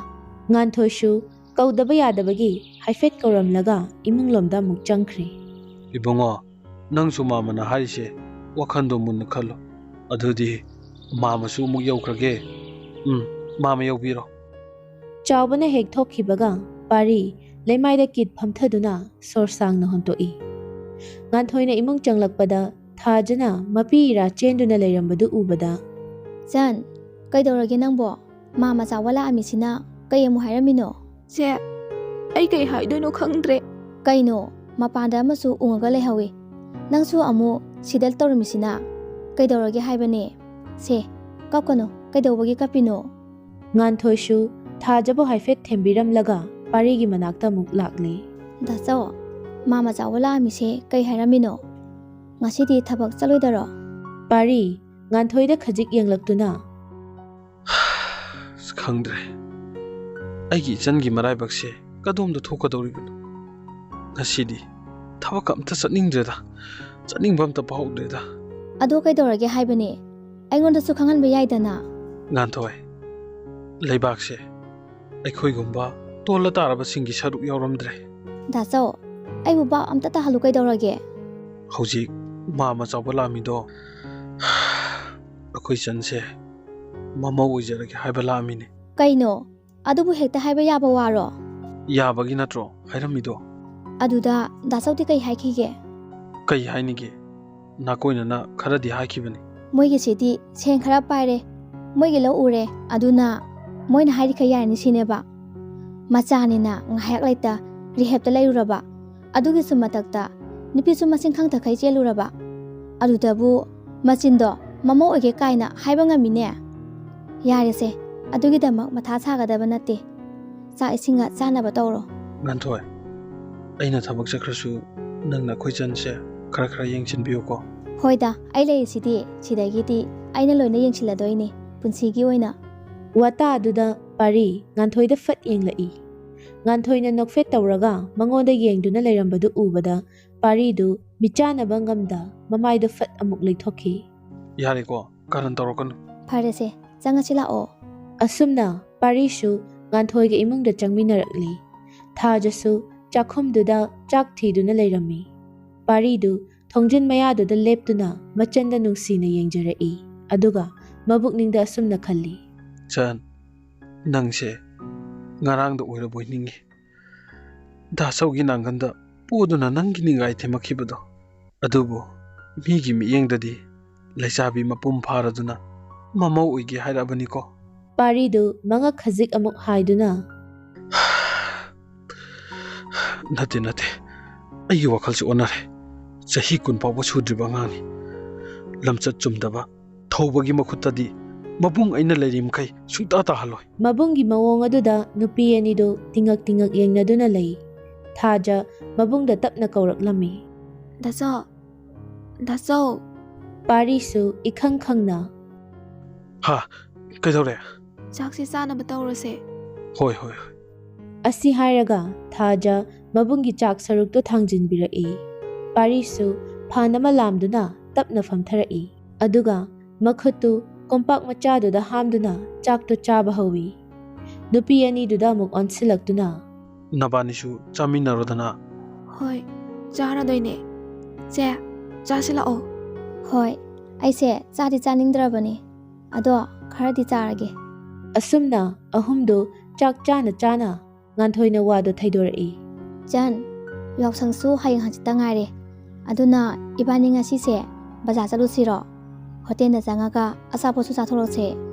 ꯉꯥꯟꯊꯣꯏꯁꯨ ꯀꯧꯗꯕ ꯌꯥꯗꯕꯒꯤ ꯍꯥꯏꯐꯦꯠ ꯀꯧꯔꯝꯂꯒ ꯏꯃꯨꯡꯂꯣꯝꯗ ꯑꯃꯨꯛ ꯆꯪꯈ꯭ꯔꯦ꯫ "ꯏꯕꯨꯡꯉꯣ, ꯅꯪꯁꯨ ꯃꯥꯃꯅ ꯍꯥꯏꯔꯤꯁꯦ ꯋꯥꯈꯟꯗꯣ ꯃꯨꯟꯅ ꯈꯜꯂꯣ꯫ ꯑꯗꯨꯗꯤ ꯃꯥꯃꯁꯨ ꯑꯃꯨꯛ ꯌꯧꯈ꯭ꯔꯒꯦ꯫ ꯎꯝ, ꯃꯥꯃ ꯌꯧꯕꯤꯔꯣ꯫" ꯆꯥꯎꯕꯅ ꯍꯦꯛ ꯊꯣꯛꯈꯤꯕꯒ ꯄꯥꯔꯤ ꯂꯩꯃꯥꯏꯗ ꯀꯤꯠ ꯐꯝꯊꯗꯨꯅ ꯁꯣꯔ ꯁꯥꯡꯅ ꯍꯣꯟꯇꯣꯛꯏ꯫ ꯉꯥꯟꯊꯣꯏꯅ ꯏꯃꯨꯡ ꯆꯪꯂꯛꯄꯗ ꯊꯥꯖꯅ ꯃꯄꯤ ꯏꯔꯥ ꯆꯦꯟꯗꯨꯅ ꯂꯩꯔꯝꯕꯗꯨ ꯎꯕꯗ, "ꯆꯟ, ꯀꯩꯗꯧꯔꯒꯦ ꯅꯪꯕꯣ? ꯃꯥꯃ ꯆꯥꯎꯕ ꯂꯥꯛꯑꯝꯃꯤꯁꯤꯅ ꯀꯩ ꯑꯃꯨꯛ ꯍꯥꯏꯔꯝꯃꯤꯅꯣ?" "ꯆꯦ, ꯑꯩ ꯀꯩ ꯍꯥꯏꯗꯣꯏꯅꯣ ꯈꯪꯗ꯭ꯔꯦ꯫" "ꯀꯩꯅꯣ? ꯃꯄꯥꯟꯗ ꯑꯃꯁꯨ ꯎꯪꯉꯒ ꯂꯩꯍꯧꯋꯤ꯫ ꯅꯪꯁꯨ ꯑꯃꯨꯛ ꯁꯤꯗ ꯇꯧꯔꯝꯃꯤꯁꯤꯅ? ꯀꯩꯗꯧꯔꯒꯦ ꯍꯥꯏꯕꯅꯦ? ꯁꯦ, ꯀꯞꯀꯅꯨ꯫ ꯀꯩꯗꯧꯕꯒꯤ ꯀꯞꯄꯤꯅꯣ?" ꯉꯥꯟꯊꯣꯏꯁꯨ ꯊꯥꯖꯕꯨ ꯍꯥꯏꯐꯦꯠ ꯊꯦꯝꯕꯤꯔꯝꯂꯒ ꯄꯥꯔꯤꯒꯤ ꯃꯅꯥꯛꯇ ꯑꯃꯨꯛ ꯂꯥꯛꯂꯦ꯫ "ꯗꯥꯆꯧ, ꯃꯥꯃ ꯆꯥꯎꯕ ꯂꯥꯛꯑꯝꯃꯤꯁꯦ ꯀꯩ ꯍꯥꯏꯔꯝꯃꯤꯅꯣ? ꯉꯁꯤꯗꯤ ꯊꯕꯛ ꯆꯠꯂꯣꯏꯗꯔꯣ?" ꯄꯥꯔꯤ ꯉꯥꯟꯊꯣꯏꯗ ꯈꯖꯤꯛ ꯌꯦꯡꯂꯛꯇꯨꯅ, "ꯑꯁ, ꯈꯪꯗ꯭ꯔꯦ꯫ ꯑꯩꯒꯤ ꯏꯆꯟꯒꯤ ꯃꯔꯥꯏꯕꯛꯁꯦ ꯀꯗꯣꯝꯗ ꯊꯣꯛꯀꯗꯧꯔꯤꯕꯅꯣ? ꯉꯁꯤꯗꯤ ꯊꯕꯛ ꯑꯝꯇ ꯆꯠꯅꯤꯡꯗ꯭ꯔꯦꯗ꯫ ꯆꯠꯅꯤꯡꯕ ꯑꯝꯇ ꯐꯥꯎꯗ꯭ꯔꯦꯗ꯫ ꯑꯗꯣ ꯀꯩꯗꯧꯔꯒꯦ ꯍꯥꯏꯕꯅꯦ? ꯑꯩꯉꯣꯟꯗꯁꯨ ꯈꯪꯍꯟꯕ ꯌꯥꯏꯗꯅ꯫ ꯉꯥꯟꯊꯣꯏ, ꯂꯩꯕꯥꯛꯁꯦ ꯑꯩꯈꯣꯏꯒꯨꯝꯕ ꯇꯣꯜꯂ ꯇꯥꯔꯕꯁꯤꯡꯒꯤ ꯁꯔꯨꯛ ꯌꯥꯎꯔꯝꯗ꯭ꯔꯦ꯫ ꯗꯥꯆꯧ, ꯑꯩꯕꯨ ꯚꯥꯞ ꯑꯝꯇ ꯇꯥꯍꯜꯂꯨ ꯀꯩꯗꯧꯔꯒꯦ? ꯍꯧꯖꯤꯛ ꯃꯥ ꯃꯆꯥꯎꯕ ꯂꯥꯛꯑꯝꯃꯤꯗꯣ ꯑꯩꯈꯣꯏ ꯆꯟꯁꯦ ꯃꯃꯧ ꯑꯣꯏꯖꯔꯒꯦ ꯍꯥꯏꯕ ꯂꯥꯛꯑꯝꯃꯤꯅꯦ꯫ ꯀꯩꯅꯣ? ꯑꯗꯨꯕꯨ ꯍꯦꯛꯇ ꯍꯥꯏꯕ ꯌꯥꯕ ꯋꯥꯔꯣ? ꯌꯥꯕꯒꯤ ꯅꯠꯇ꯭ꯔꯣ ꯍꯥꯏꯔꯝꯃꯤꯗꯣ? ꯑꯗꯨꯗ ꯗꯥꯆꯧꯗꯤ ꯀꯩ ꯍꯥꯏꯈꯤꯒꯦ? ꯀꯩ ꯍꯥꯏꯅꯤꯒꯦ? ꯅꯥꯀꯣꯏꯅꯅ ꯈꯔꯗꯤ ꯍꯥꯏꯈꯤꯕꯅꯤ꯫ ꯃꯣꯏꯒꯤꯁꯤꯗꯤ ꯁꯦꯟ ꯈꯔ ꯄꯥꯏꯔꯦ, ꯃꯣꯏꯒꯤ ꯂꯧ ꯎꯔꯦ, ꯑꯗꯨꯅ ꯃꯣꯏꯅ ꯍꯥꯏꯔꯤꯈꯩ ꯌꯥꯔꯅꯤ ꯁꯤꯅꯦꯕ꯫ ꯃꯆꯥꯅꯤꯅ ꯉꯥꯏꯍꯥꯛ ꯂꯩꯇ ꯔꯤꯍꯦꯞꯇ ꯂꯩꯔꯨꯔꯕ, ꯑꯗꯨꯒꯤꯁꯨ ꯃꯊꯛꯇ ꯅꯨꯄꯤꯁꯨ ꯃꯁꯤꯡ ꯈꯪꯗꯈꯩ ꯆꯦꯜꯂꯨꯔꯕ꯫ ꯑꯗꯨꯗꯕꯨ ꯃꯆꯤꯟꯗꯣ ꯃꯃꯧ ꯑꯣꯏꯒꯦ ꯀꯥꯏꯅ ꯍꯥꯏꯕ ꯉꯝꯃꯤꯅꯦ? ꯌꯥꯔꯦꯁꯦ, ꯑꯗꯨꯒꯤꯗꯃꯛ ꯃꯊꯥ ꯁꯥꯒꯗꯕ ꯅꯠꯇꯦ꯫ ꯆꯥꯛ ꯏꯁꯤꯡꯒ ꯆꯥꯅꯕ ꯇꯧꯔꯣ꯫ ꯉꯥꯟꯊꯣꯏ, ꯑꯩꯅ ꯊꯕꯛ ꯆꯠꯈ꯭ꯔꯁꯨ ꯅꯪꯅ ꯑꯩꯈꯣꯏ ꯆꯟꯁꯦ ꯈꯔ ꯈꯔ ꯌꯦꯡꯁꯤꯟꯕꯤꯌꯨꯀꯣ꯫ ꯍꯣꯏꯗ, ꯑꯩ ꯂꯩꯔꯤꯁꯤꯗꯤ ꯁꯤꯗꯒꯤꯗꯤ ꯑꯩꯅ ꯂꯣꯏꯅ ꯌꯦꯡꯁꯤꯜꯂꯗꯣꯏꯅꯦ ꯄꯨꯟꯁꯤꯒꯤ ꯑꯣꯏꯅ꯫ ꯋꯥꯇꯥ ꯑꯗꯨꯗ ꯄꯥꯔꯤ ꯉꯥꯟꯊꯣꯏꯗ ꯐꯠ ꯌꯦꯡꯂꯛꯏ꯫ ꯉꯥꯟꯊꯣꯏꯅ ꯅꯣꯛꯐꯦꯠ ꯇꯧꯔꯒ ꯃꯉꯣꯟꯗ ꯌꯦꯡꯗꯨꯅ ꯂꯩꯔꯝꯕꯗꯨ ꯎꯕꯗ ꯄꯥꯔꯤꯗꯨ ꯃꯤꯆꯥꯟꯅꯕ ꯉꯝꯗ ꯃꯃꯥꯏꯗꯨ ꯐꯠ ꯑꯃꯨꯛ ꯂꯩꯊꯣꯛꯈꯤ꯫ ꯌꯥꯔꯦꯀꯣ, ꯀꯥꯔꯟ ꯇꯧꯔꯛꯀꯅꯨ꯫ ꯐꯔꯦꯁꯦ, ꯆꯪꯉꯁꯤ ꯂꯥꯛꯑꯣ꯫ ꯑꯁꯨꯝꯅ ꯄꯥꯔꯤꯁꯨ ꯉꯥꯟꯊꯣꯏꯒ ꯏꯃꯨꯡꯗ ꯆꯪꯃꯤꯟꯅꯔꯛꯂꯤ꯫ ꯊꯥꯖꯁꯨ ꯆꯥꯛꯈꯨꯝꯗꯨꯗ ꯆꯥꯛ ꯊꯤꯗꯨꯅ ꯂꯩꯔꯝꯃꯤ꯫ ꯄꯥꯔꯤꯗꯨ ꯊꯣꯡꯖꯤꯟ ꯃꯌꯥꯗꯨꯗ ꯂꯦꯞꯇꯨꯅ ꯃꯆꯟꯗ ꯅꯨꯡꯁꯤꯅ ꯌꯦꯡꯖꯔꯛꯏ꯫ ꯑꯗꯨꯒ ꯃꯕꯨꯛꯅꯤꯡꯗ ꯑꯁꯨꯝꯅ ꯈꯜꯂꯤ꯫ ꯆꯟ, ꯅꯪꯁꯦ ꯉꯔꯥꯡꯗ ꯑꯣꯏꯔꯕꯣꯏ ꯅꯤꯡꯉꯤ꯫ ꯗꯥꯆꯧꯒꯤ ꯅꯥꯡꯒꯟꯗ ꯄꯣꯗꯨꯅ ꯅꯪꯒꯤ ꯅꯤꯡꯒꯥꯏ ꯊꯦꯝꯃꯛꯈꯤꯕꯗꯣ꯫ ꯑꯗꯨꯕꯨ ꯃꯤꯒꯤ ꯃꯤꯠꯌꯦꯡꯗꯗꯤ ꯂꯩꯁꯥꯕꯤ ꯃꯄꯨꯡ ꯐꯥꯔꯗꯨꯅ ꯃꯃꯧ ꯑꯣꯏꯒꯦ ꯍꯥꯏꯔꯛꯑꯕꯅꯤꯀꯣ꯫ ꯄꯥꯔꯤꯗꯨ ꯃꯉꯛ ꯈꯖꯤꯛ ꯑꯃꯨꯛ ꯍꯥꯏꯗꯨꯅ꯫ ꯅꯠꯇꯦ, ꯅꯠꯇꯦ, ꯑꯩꯒꯤ ꯋꯥꯈꯜꯁꯤ ꯑꯣꯟꯅꯔꯦ꯫ ꯆꯍꯤ ꯀꯨꯟ ꯐꯥꯎꯕ ꯁꯨꯗ꯭ꯔꯤꯕ ꯑꯉꯥꯡꯅꯤ꯫ ꯂꯝꯆꯠ ꯆꯨꯝꯗꯕ ꯊꯧꯕꯒꯤ ꯃꯈꯨꯠꯇꯗꯤ ꯃꯕꯨꯡ ꯑꯩꯅ ꯂꯩꯔꯤ ꯃꯈꯩ ꯁꯨꯡꯇꯥ ꯇꯥꯍꯜꯂꯣꯏ꯫ ꯃꯕꯨꯡꯒꯤ ꯃꯑꯣꯡ ꯑꯗꯨꯗ ꯅꯨꯄꯤ ꯑꯅꯤꯗꯨ ꯇꯤꯉꯛ ꯇꯤꯉꯛ ꯌꯦꯡꯅꯗꯨꯅ ꯂꯩ꯫ ꯊꯥꯖ ꯃꯕꯨꯡꯗ ꯇꯞꯅ ꯀꯧꯔꯛꯂꯝꯃꯤ꯫ ꯗꯥꯆꯧ, ꯗꯥꯆꯧ꯫ ꯄꯥꯔꯤꯁꯨ ꯏꯈꯪ ꯈꯪꯅ꯫ ꯍꯥ, ꯀꯩꯗꯧꯔꯦ? ꯆꯥꯛꯁꯤ ꯆꯥꯅꯕ ꯇꯧꯔꯁꯦ꯫ ꯍꯣꯏ, ꯍꯣꯏ, ꯍꯣꯏ꯫ ꯑꯁꯤ ꯍꯥꯏꯔꯒ ꯊꯥꯖ ꯃꯕꯨꯡꯒꯤ ꯆꯥꯛ ꯁꯔꯨꯛꯇꯨ ꯊꯥꯡꯖꯤꯟꯕꯤꯔꯛꯏ꯫ ꯄꯥꯔꯤꯁꯨ ꯐꯥꯟ ꯑꯃ ꯂꯥꯝꯗꯨꯅ ꯇꯞꯅ ꯐꯝꯊꯔꯛꯏ꯫ ꯑꯗꯨꯒ ꯃꯈꯨꯠꯇꯨ ꯀꯣꯝꯄꯥꯛ ꯃꯆꯥꯗꯨꯗ ꯍꯥꯝꯗꯨꯅ ꯆꯥꯛꯇꯨ ꯆꯥꯕ ꯍꯧꯏ꯫ ꯅꯨꯄꯤ ꯑꯅꯤꯗꯨꯗ ꯑꯃꯨꯛ ꯑꯣꯟꯁꯤꯜꯂꯛꯇꯨꯅ, "ꯅꯕꯥꯅꯤꯁꯨ ꯆꯥꯃꯤꯟꯅꯔꯣꯗꯅ꯫" "ꯍꯣꯏ, ꯆꯥꯔꯗꯣꯏꯅꯦ꯫ ꯆꯦ, ꯆꯥꯁꯤꯜꯂꯛꯑꯣ꯫" "ꯍꯣꯏ, ꯑꯩꯁꯦ ꯆꯥꯗꯤ ꯆꯥꯅꯤꯡꯗ꯭ꯔꯕꯅꯤ꯫ ꯑꯗꯣ ꯈꯔꯗꯤ ꯆꯥꯔꯒꯦ꯫" ꯑꯁꯨꯝꯅ ꯑꯍꯨꯝꯗꯨ ꯆꯥꯛ ꯆꯥꯅ ꯆꯥꯅ ꯉꯥꯟꯊꯣꯏꯅ ꯋꯥꯗꯨ ꯊꯩꯗꯣꯔꯛꯏ꯫ "ꯆꯟ, ꯌꯥꯎꯁꯪꯁꯨ ꯍꯌꯦꯡ ꯍꯪꯆꯤꯠꯇ ꯉꯥꯏꯔꯦ꯫ ꯑꯗꯨꯅ ꯏꯕꯥꯅꯤ ꯉꯁꯤꯁꯦ ꯕꯖꯥꯔ ꯆꯠꯂꯨꯁꯤꯔꯣ? ꯍꯣꯇꯦꯜꯗ ꯆꯪꯉꯒ ꯑꯆꯥꯄꯣꯠꯁꯨ ꯆꯥꯊꯣꯔꯛꯁꯦ꯫"